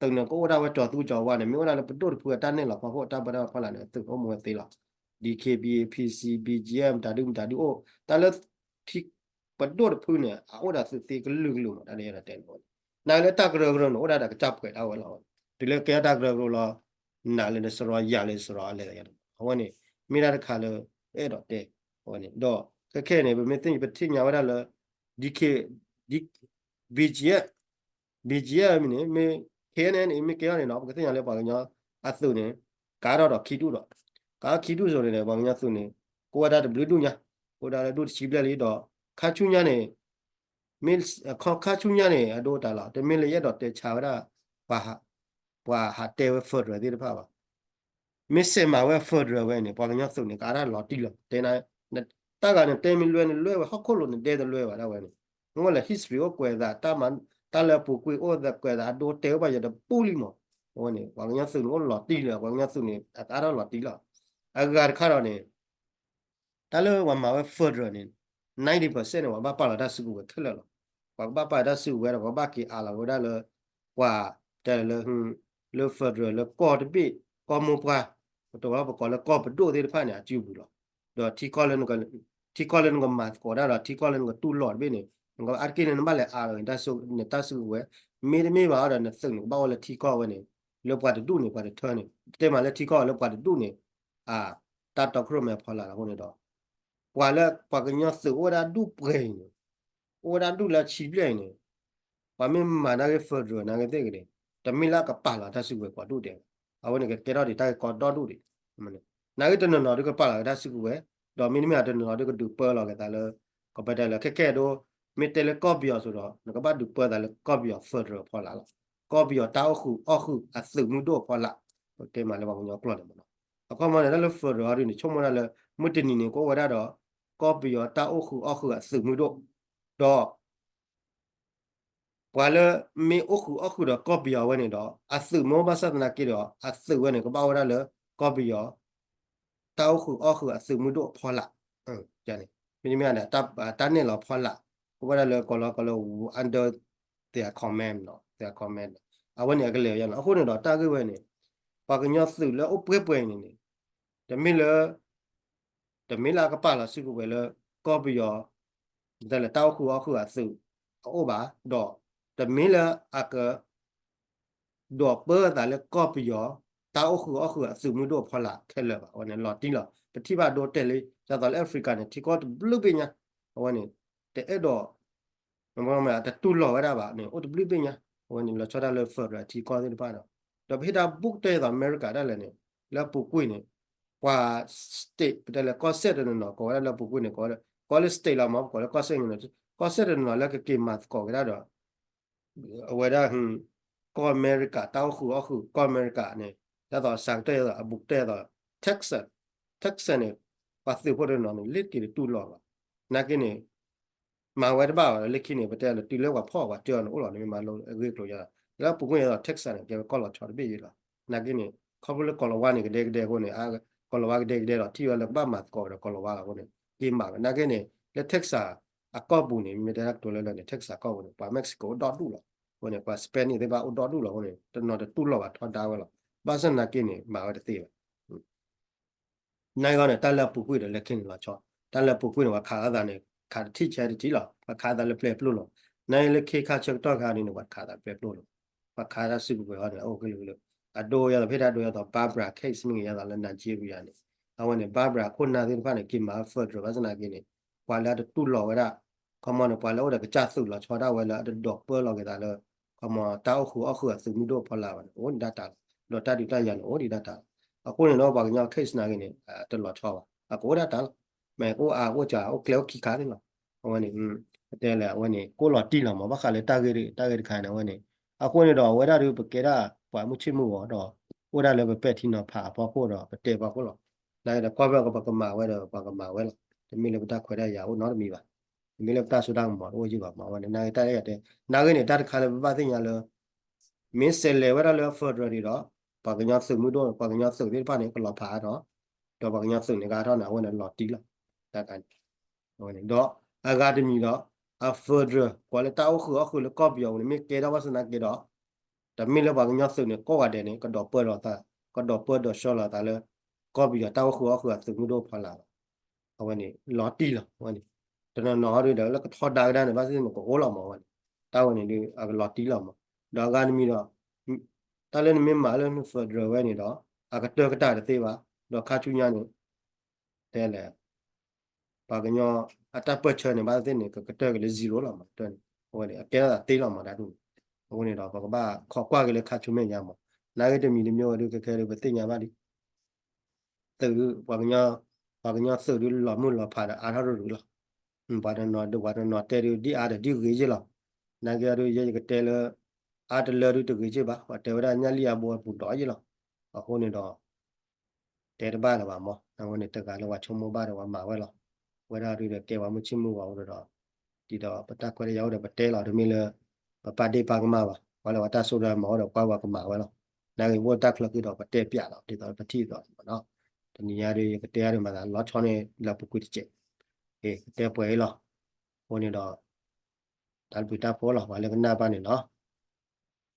သုးန့ၣ်ကအိၣ်ဒၣ်ဝဲကၠီၤသူကၠီၤဝါန့ၣ် မ့ၢ်အိၣ်ဒၣ်လၢပဒိၣ်တဖုအတၢ်နဲၣ်လီၤဖီခိၣ် တၢ်ပၢတၢ်ဖီလာ်န့ၣ် သုးအိၣ်မူဝဲသ့လီၤ. ဒီး ခ့ဘံၣ်အ့ၣ် ဖံၣ်စံၣ် ဘံၣ်ကၠံၣ်အ့ၣ် မတၤဒုမတၤဒုအိၣ် တၢ်လၢ ပဒိၣ်တဖုန့ၣ် အအိၣ်ဒီးသုးသ့ကလုာ်ကလုာ်မး တၢ်လၢယအဲၣ်ဒိးတဲန့ၣ် နာ်လၢတၢ်ကရၢကရိန့ၣ် အိၣ်ဒၣ်ဒီးကစၢ်ဖှဲးဒၣ်ဝဲလီၤ. တုၤလၢကဲထီၣ်တၢ်ကရၢကရိလီၤ နၤလၢနစရီယၤလၢစရီအလဲၤ အဝဲန့ၣ် မ့ၢ်ဒၣ်တခါလၢ အဲၣ်ဒိးတဲ အဝဲန့ၣ် ဒီးခဲခဲန့ၣ် ပမ့ၢ်သ့ၣ်ညါပထံၣ်ညါဝဲဒၣ်လၢ ဒ် ခ့ ဒ် ဘံၣ်ကၠံၣ်အ့ၣ် ဘံၣ်ကၠံၣ်အ့ၣ်မ့ၢ်န့ၣ် မ့ၢ် ခ့ၣ်အဲၣ်အ့ၣ်အ့ၣ် မ့ၢ်ကဲထီၣ်န့ၣ်နီၤ ပကသ့ၣ်ညါလၢပှၤကညီအသုးန့ၣ် ကးထီၣ်ဒီးခံဒူၣ်ဒီး ကးထီၣ်ခံဒူၣ်စိၤန့ၣ် ပှၤကညီသုးန့ၣ် ကအိၣ်ဝဲဒၣ်တဘျုးဒူၣ်ညါ ကအိၣ်ဝဲဒၣ်လၢဒူၣ်တဆံဘျဲၣ်လံဒီး ခါဆူညါန့ၣ် မ့ၢ် ခါဆူညါန့ၣ် အဒိတၢ်လီၤ တမ့ၢ်လၢယအဲၣ်ဒိးတဲဆါဝဲဒၣ် ပှၤ ပှၤဟးတဲဝဲ federal သ့ၣ်တဖၣ်ဘၣ် မ့ၢ်စဲးမၤဝဲ federal ဝဲန့ၣ် ပှၤကညီသုးန့ၣ် ကအါဒၣ်လီၤတံၢ်လီၤ တဲနၤ တၢ်ဂၤန့ၣ် တဲမ့ၢ်လွဲန့ၣ်လွဲဝဲ ဟီၣ်ခိၣ်လိၤန့ၣ် ဒဲတလွဲဘၣ်ဒၣ်ဝဲန့ၣ် မ့ၢ်လၢ history အိၣ်ကွဲးသး တၢ်လၢအပူၤကွံာ်အိၣ်သးကွဲးသး အဒိတဲဝဲဘၣ်ယတပူၤလံမး အဝဲန့ၣ် ပှၤကညီသုးန့ၣ်အိၣ်လီၤတံၢ်လီၤ ပှၤကညီသုးန့ၣ် အကအါထီၣ်လီၤတံၢ်လီၤ အဂၤတခါဒီးန့ၣ် တၢ်လၢပှၤမၤဝဲ federal န့ၣ် ninety percent န့ၣ် ပှၤဘၣ်ပာ်လီၤတၢ်စုကဝဲၤခဲလၢာ်လီၤ. ပှၤကဘၣ်ပာ်တၢ်စုကဝဲၤဒီး ပှၤဘၣ်က့ၤအးလီၤဝဲဒၣ်လၢ ပှၤတဲလၢ လၢ federal လၢကီၢ်တဘ့ၣ် ကီၢ်မိၢ်ပှၢ် ပတဝဲပကိးလၢကီၢ်ပဒိၣ်သ့ၣ်တဖၣ်န့ၣ် အစုပူၤလီၤ. ဒီးထံကီၢ်လၢ ထံကီၢ်လၢနကမၤသကိးတၢ်ဒီး ထံကီၢ်လၢနကတူၢ်လိာ်တဘ့ၣ်န့ၣ် နကအါတက့ၢ်န့ၣ် နဘၣ်လဲၤအးလီၤန့ၣ် နတၢ်စုကဝဲၤ မ့တမ့ၢ်ဘၣ်ဒီး နသုးန့ၣ် ကဘၣ်အိၣ်လၢထံကီၢ်ဝဲန့ၣ် လၢပှၤတဒူၣ်န့ၣ် ပှၤတထၢန့ၣ် တဲမးလၢထံကီၢ်လၢပှၤတဒူၣ်န့ၣ် အတၢ်တီခိၣ်ရိၣ်မဲအဖီလာ်လီၤအဃိန့ၣ်ဒီး ပှၤလၢပှၤကညီသုးအိၣ်ဝဲဒၣ်ဒူၣ်ပှဲၤအံၤန့ၣ် အိၣ်ဝဲဒၣ်ဒူၣ်လၢဆံဘျဲၣ်အံၤန့ၣ် ပှၤမ့ၢ်မၤနာ်က့ federal နာ်က့သ့ၣ်ဂ့ၤန့ၣ် တမ့ၢ်လၢအကပာ်လီၤတၢ်စုကဝဲၤကိးဒူၣ်ဒဲးဘၣ်. အဝဲန့ၣ်ကကဲထီၣ်ဒံးတၢ်ဂ့ၢ်ကီဒိၣ်ဒူၣ်ဒံး နာ်က့တနီၤနီၤဒုးကပာ်လီၤက့ၤတၢ်စုကဝဲၤ ဒီးမ့တမ့ၢ်တနီၤနီၤဒုးကဒုးပၢလီၤက့ၤသးလၢ ကပတဲလၢခဲခဲအံၤဒိ မ့ၢ်တဲလၢကီၢ်ပယီၤစိၤဒီး နကဘၣ်ဒုးပၢသးလၢကီၢ်ပယီၤ federal အဖီလာ်လီၤ. ကီၢ်ပယီၤတၢ်အိၣ်ဃုာ်အီၣ်ဃုာ်အသုးမုၢ်ဒိၣ်အဖီလာ် ပတဲမးလၢပှၤကညီကျိာ်န့ၣ်မးနီၤ. အခီပညီန့ၣ် တၢ်လၢ federal အီၤဒ်န့ၣ် ဆိကမိၣ်ဒၣ်လၢ မုၢ်တနံၤန့ၣ် ကအိၣ်ဝဲဒၣ်ဒီး ကီၢ်ပယီၤတၢ်အိၣ်ဃုာ်အီၣ်ဃုာ်အသုးမုၢ်ဒိၣ် ဒီး ပှၤလၢမ့ၢ်အိၣ်ဃုာ်အီၣ်ဃုာ်ဒီးကီၢ်ပယီၤဝဲန့ၣ်ဒီး အသုးမ့ၢ်ဘၣ်ဆၣ်သနာ်က့ဒီး အသုးဝဲန့ၣ် ကဘၣ်အိၣ်ဝဲဒၣ်လၢ ကီၢ်ပယီၤ တၢ်အိၣ်ဃုာ်အီၣ်ဃုာ်အသုးမုၢ်ဒိၣ်အဖီလာ် န့ၣ် မ့တမ့ၢ်န့ၣ် တၢ်နဲၣ်လီၤအဖီလာ် ကဘၣ်ဝဲဒၣ်လၢကီၢ်လီၤကီၢ်လီၤ under their command န့ၣ် their command အဝဲန့ၣ်အကလဲၤဝဲယါန့ၣ် အဃိန့ၣ်ဒီးတၢ်ဂ့ၢ်ဝဲန့ၣ် ပှၤကညီသုးလၢအိၣ်ပှဲၤပှဲၤအံၤန့ၣ်န့ၣ် တမ့ၢ်လၢ တမ့ၢ်လၢအကပာ်လီၤစုကဝဲၤလၢ ကီၢ်ပယီၤ ဒ်လဲၣ်တၢ်အိၣ်ဃုာ်အီၣ်ဃုာ်အသုးအအိၣ်ဘၣ် ဒီး တမ့ၢ်လၢအက ဒိးပၢသးလၢကီၢ်ပယီၤ တၢ်အိၣ်ဃုာ်အီၣ်ဃုာ်အသုးမုၢ်ဒိၣ်အဖီလာ်ခဲလၢာ်ဘၣ်. အဝဲန့ၣ်လီၤတံၢ်လီၤ ပထံၣ်ဘၣ်ဒိတဲလံ ဒ်သိးလၢ Africa န့ၣ် ထံကီၢ်တဘျုးဘ့ၣ်ညါ အဝဲန့ၣ် တအဲၣ်ဒိး တတူၢ်လိာ်ဝဲဒၣ်ဘၣ်န့ၣ် အိၣ်တဘျုးဘ့ၣ်ညါ အဝဲန့ၣ် လီၤဆီဒၣ်လၢ federal ထံကီၢ်သ့ၣ်တဖၣ်ဒီး ဒီးပဟ့ၣ်တၢ်ဘူးကတၢၢ်ဒ်သိးအမဲရကၤဒၣ်လဲာ်န့ၣ် လၢအပူၤကွံာ်န့ၣ် ပှၤ state ပတဲလၢကီၢ်စဲၣ်တနီၤနီၤ ကိးဝဲဒၣ်လၢအပူၤကွံာ်န့ၣ် ကိးဝဲလၢ ကိးလၢ state လီၤမ့ၢ် ပကိးလၢကီၢ်စဲၣ်န့ၣ် ကီၢ်စဲၣ်တနီၤနီၤလၢကက့ၤမၤသကိးက့ၤဒၣ်ဒီး အဝဲဒၣ် ကီၢ်အမဲရကၤ တၢ်အိၣ်ဃုာ်အီၣ်ဃုာ် ကီၢ်အမဲရကၤန့ၣ် ဒ်သိးစးကတၢၢ်ဒ်သိး အဘူးကတၢၢ်ဒ်သိး Texas Texas န့ၣ် ပှၤသုးဖိတနီၤန့ၣ် လ့ၤက့ၤတတူၢ်လိာ်ဘၣ်. နာ်က့န့ၣ် မၤဝဲတဘၣ်ဘၣ်ဒီး လၢခံန့ၣ် ပတဲလၢတုၤလၢပှၤဖီၣ်ပှၤတၢၢ်အီၤန့ၣ် အိၣ်လီၤန့ၣ် မ့ၢ်မၤလိအဂ့ၢ်အကျိၤယါဒီး လၢအပူၤကွံာ်ဒ်သိး Texas န့ၣ် ကဲဝဲကီၢ်လီၤဆီတဘ့ၣ်ယါလီၤ. နာ်က့န့ၣ် ခီဖျိလၢကီၢ်လီၤဝါန့ၣ် ကဒဲကဒဲအဃိန့ၣ် ကီၢ်လီၤဝါကဒဲကဒဲဒီး ထံၣ်ဝဲလၢကဘၣ်မၤသကိးဒီးကီၢ်လီၤဝါလီၤအဃိန့ၣ် က့ၤမၤဝဲ. နာ်က့န့ၣ် လၢ Texas အကီၢ်ပူၤန့ၣ် မ့ၢ်တဲတၢ်ကတိၤလၢလၢန့ၣ် Texas ကီၢ်ပူၤန့ၣ် ပှၤ Mexico အိၣ်ဒီဒူၣ်လီၤ. အဃိန့ၣ် ပှၤ Spanish သ့ၣ်တဖၣ်အိၣ်ဒီဒူၣ်လီၤအဃိန့ၣ် တနီၤတတူၢ်လိာ်ဘၣ်ထီဒါဝဲလီၤ. ဘၣ်ဆၣ်သနာ်က့န့ၣ် မၤဝဲတသ့ဘၣ်. နာ်က့န့ၣ် တၢ်လၢအပူၤကွံာ်ဒီးလၢခံန့ၣ်လီၤဆီ, တၢ်လၢအပူၤကွံာ်န့ၣ် ပှၤခးလိာ်သးန့ၣ် ခးတထံၣ်ဆဲးတထံၣ်လီၤ. ပှၤခးလိာ်သးလၢပျဲၤပျိၢ်လီၤ. နာ်က့လၢခံခါဆၢကတီၢ်ခါဒ်န့ၣ် ပှၤခးသးပျဲၤပျိၢ်လီၤ. ပှၤခးတၢ်စုကဝဲၤအီၤန့ၣ် အိၣ်ကလုာ်ကလုာ် အဒိယါသးဖဲတၢ်ဒိယါသး Barbara case မ့ၢ်ဂ့ၤယါသးလၢ Nigeria န့ၣ် အဝဲန့ၣ် Barbara ခိၣ်နၢ်သ့ၣ်တဖၣ်န့ၣ် က့ၤမၤ federal ဘၣ်ဆၣ်သနာ်က့န့ၣ် ပှၤလၢအတတူၢ်လိာ်ဝဲဒၣ် ခီမီန့ၣ် ပှၤလၢအိၣ်ဒီးကစၢ်သုးလီၤဆီဒၣ်ဝဲလၢအတဒိးပၢလီၤက့ၤသးလၢ ခီမီ တၢ်အိၣ်ဃုာ်အီၣ်ဃုာ်အသုးမုၢ်ဒိၣ်ဖီလာ်ဘၣ်န့ၣ် အိၣ်ဒံးဒၣ်တၢ်လီၤ. ဒီးတၢ်ဒုးတၢ်ယၤန့ၣ် အိၣ်ဒံးဒၣ်တၢ်လီၤ. အဃိန့ၣ်ဒီးပှၤကညီ case နာ်က့န့ၣ် တလီၤဆီဘၣ် အကအိၣ်ဒၣ်တၢ်လီၤ. မ့ၢ်အိၣ်အါအိၣ်စှၤအိၣ်ကျဲအိၣ်ခံခါန့ၣ်လီၤ. အဝဲန့ၣ် တဲလဲၣ် အဝဲန့ၣ် ကိၣ်လီၤတံၢ်လီၤမး ဘၣ်ဃးလၢတၢ်ဂ့ၢ် တၢ်ဂ့ၢ်တခါန့ၣ် အဝဲန့ၣ် အဃိန့ၣ်ဒီး အဝဲဒၣ်ဒုး ပကဲဒၣ်ပှၤမုၢ်ဆ့ၣ်မုၢ်ဂီၤဒီး အိၣ်ဒၣ်လၢပပဲာ်ထံနီၤဖးအဖီခိၣ်ဒီး ပတဲပှၤခိၣ်လီၤ. နာ်က့ဒီး ကွၢ်ဖဲပကမၤဝဲဒီး ပှၤကမၤဝဲလီၤ. တမ့ၢ်လၢပတၢ်ခွဲးတၢ်ယာ်အိၣ်နီတမံၤဘၣ်. တမ့ၢ်လၢပတၢ်စိတၢ်ကမီၤတအိၣ်ယံာ်ဘၣ်မး အဝဲန့ၣ် နာ်က့တၢ်လၢယတဲ နာ်က့န့ၣ် တၢ်တခါလၢပဘၣ်သ့ၣ်ညါလၢ မ့ၢ်စဲးလဲၤဝဲဒၣ်လၢ federal ဒံးဒီး ပှၤကညီသုးမုၢ်ဒိၣ် ပှၤကညီသုးသ့ၣ်တဖၣ်န့ၣ် ကလီၤဖးအါထီၣ် ဒီးပှၤကညီသုးန့ၣ် ကအါထီၣ်န့ၣ် အဝဲန့ၣ်လီၤတံၢ်လီၤ. တၢ်ခါန့ၣ် ဒီးအဂၤတမံၤဒီး အ federal ကွၢ်လၢတၢ်အိၣ်ဃုာ်အီၣ်ဃုာ်လၢကီၢ်ပယီၤပူၤန့ၣ် မ့ၢ်ကဲထီၣ်ဘၣ်ဆၣ်သနာ်က့ဒီး တမ့ၢ်လၢပှၤကညီသုးန့ၣ် ကိးဂၤဒဲးန့ၣ် ကဒိးပၢဒီးသး ကဒိးပၢဒီးဆှၢလီၤသးလၢ ကီၢ်ပယီၤတၢ်အိၣ်ဃုာ်အီၣ်ဃုာ်အသုးမုၢ်ဒိၣ်ဖီလာ်လီၤ. အဝဲန့ၣ် လီၤတံၢ်လီၤ အဝဲန့ၣ် တနီၤနီၤဟီဒုဒီး လၢကထီဒါကဒါန့ၣ် ဘၣ်သ့ၣ်သ့ၣ်န့ၣ် ကအိၣ်လီၤမး အဝဲန့ၣ် တၢ်ဝဲန့ၣ်ဒုး အကလီၤတံၢ်လီၤမး ဒီးအဂၤတမံၤဒီး တၢ်လၢနမ့ၢ်မၤလၢန federal ဝဲန့ၣ်ဒီး အကတၢၢ်ကတၢၢ်တသ့ဘၣ် ဒီးခါဆူညါန့ၣ် တဲလဲၣ် ပှၤကညီအတၢ်ပၢၢ်ဆၢန့ၣ် ဘၣ်သ့ၣ်သ့ၣ်န့ၣ် ကကတၢၢ်က့ၤလၢ zero လီၤမး တၢ်န့ၣ် အဝဲန့ၣ် အကဲထီၣ်သးသ့လီၤမးတၢ်ဒ်န့ၣ် အဃိန့ၣ်ဒီး ပကဘၣ်ခိးကွၢ်က့ၤလၢခါဆူမဲာ်ညါမး နာ်က့တမံၤတမံၤဝဲဒုး ခဲခဲဒုး ပသ့ၣ်ညါဘၣ်လံ သုး ပှၤကညီ ပှၤကညီသုးဒုးလီၤမုၢ်လီၤဖးဒီးအါထီၣ်တရူးလီၤ. ပှၤတနီၤဒုး ပှၤတနီၤတဲဒုး ဒ်အါဒီးဒ်ဂ့ၤယ့ၣ်လီၤ. နာ်က့အီၤဒုး ယဲယကတဲလၢ အါတလၢဒုးတဂ့ၤယ့ၣ်ဘၣ် ပှၤတဲဝဲဒၣ်ညၣ်လံၣ်အဘိအပူၤဒီးယ့ၣ်လီၤ. အဃိန့ၣ်ဒီး တဲတဘၣ်လၢၤဘၣ်မး အဝဲန့ၣ် တဂၤလၢပှၤဆိကမိၣ်ဘၣ်ဒီးပှၤမၤဝဲလီၤ. ဝဲဒၣ်ဒုးဒီးကဲပှၤမုၢ်ဆ့ၣ်မုၢ်ဂီၤအိၣ်ဒီး ဒ်ဒီးပတၢ်ခွဲးတၢ်ယာ်အိၣ်ဒီးပတဲလီၤ တမ့ၢ်လၢ ပပာ်ဒ့ၣ်ပာ်ကမၣ်ဘၣ် ပှၤလၢပှၤတၢ်စိတၢ်ကမီၤအိၣ်ဒီးကွၢ်ပှၤကမၤဝဲလီၤ. နာ်က့အိၣ်တၢ်ချၢဃံဒီးပတဲပျးလီၤ ဒ်သိးပထံၣ်သိးမးနီၤ တနံၤညါဒုး ယကတဲဒုးမၤသးလီၤဆီန့ၣ် လၢပူၤကွံာ်တစဲး ကတဲပှဲၤအံၤလီၤ. အဃိန့ၣ်ဒီး တၢ်ဘျုးတၢ်ဖှိၣ်လီၤ ပှၤလၢကနၣ်ဘၣ်န့ၣ်လီၤ.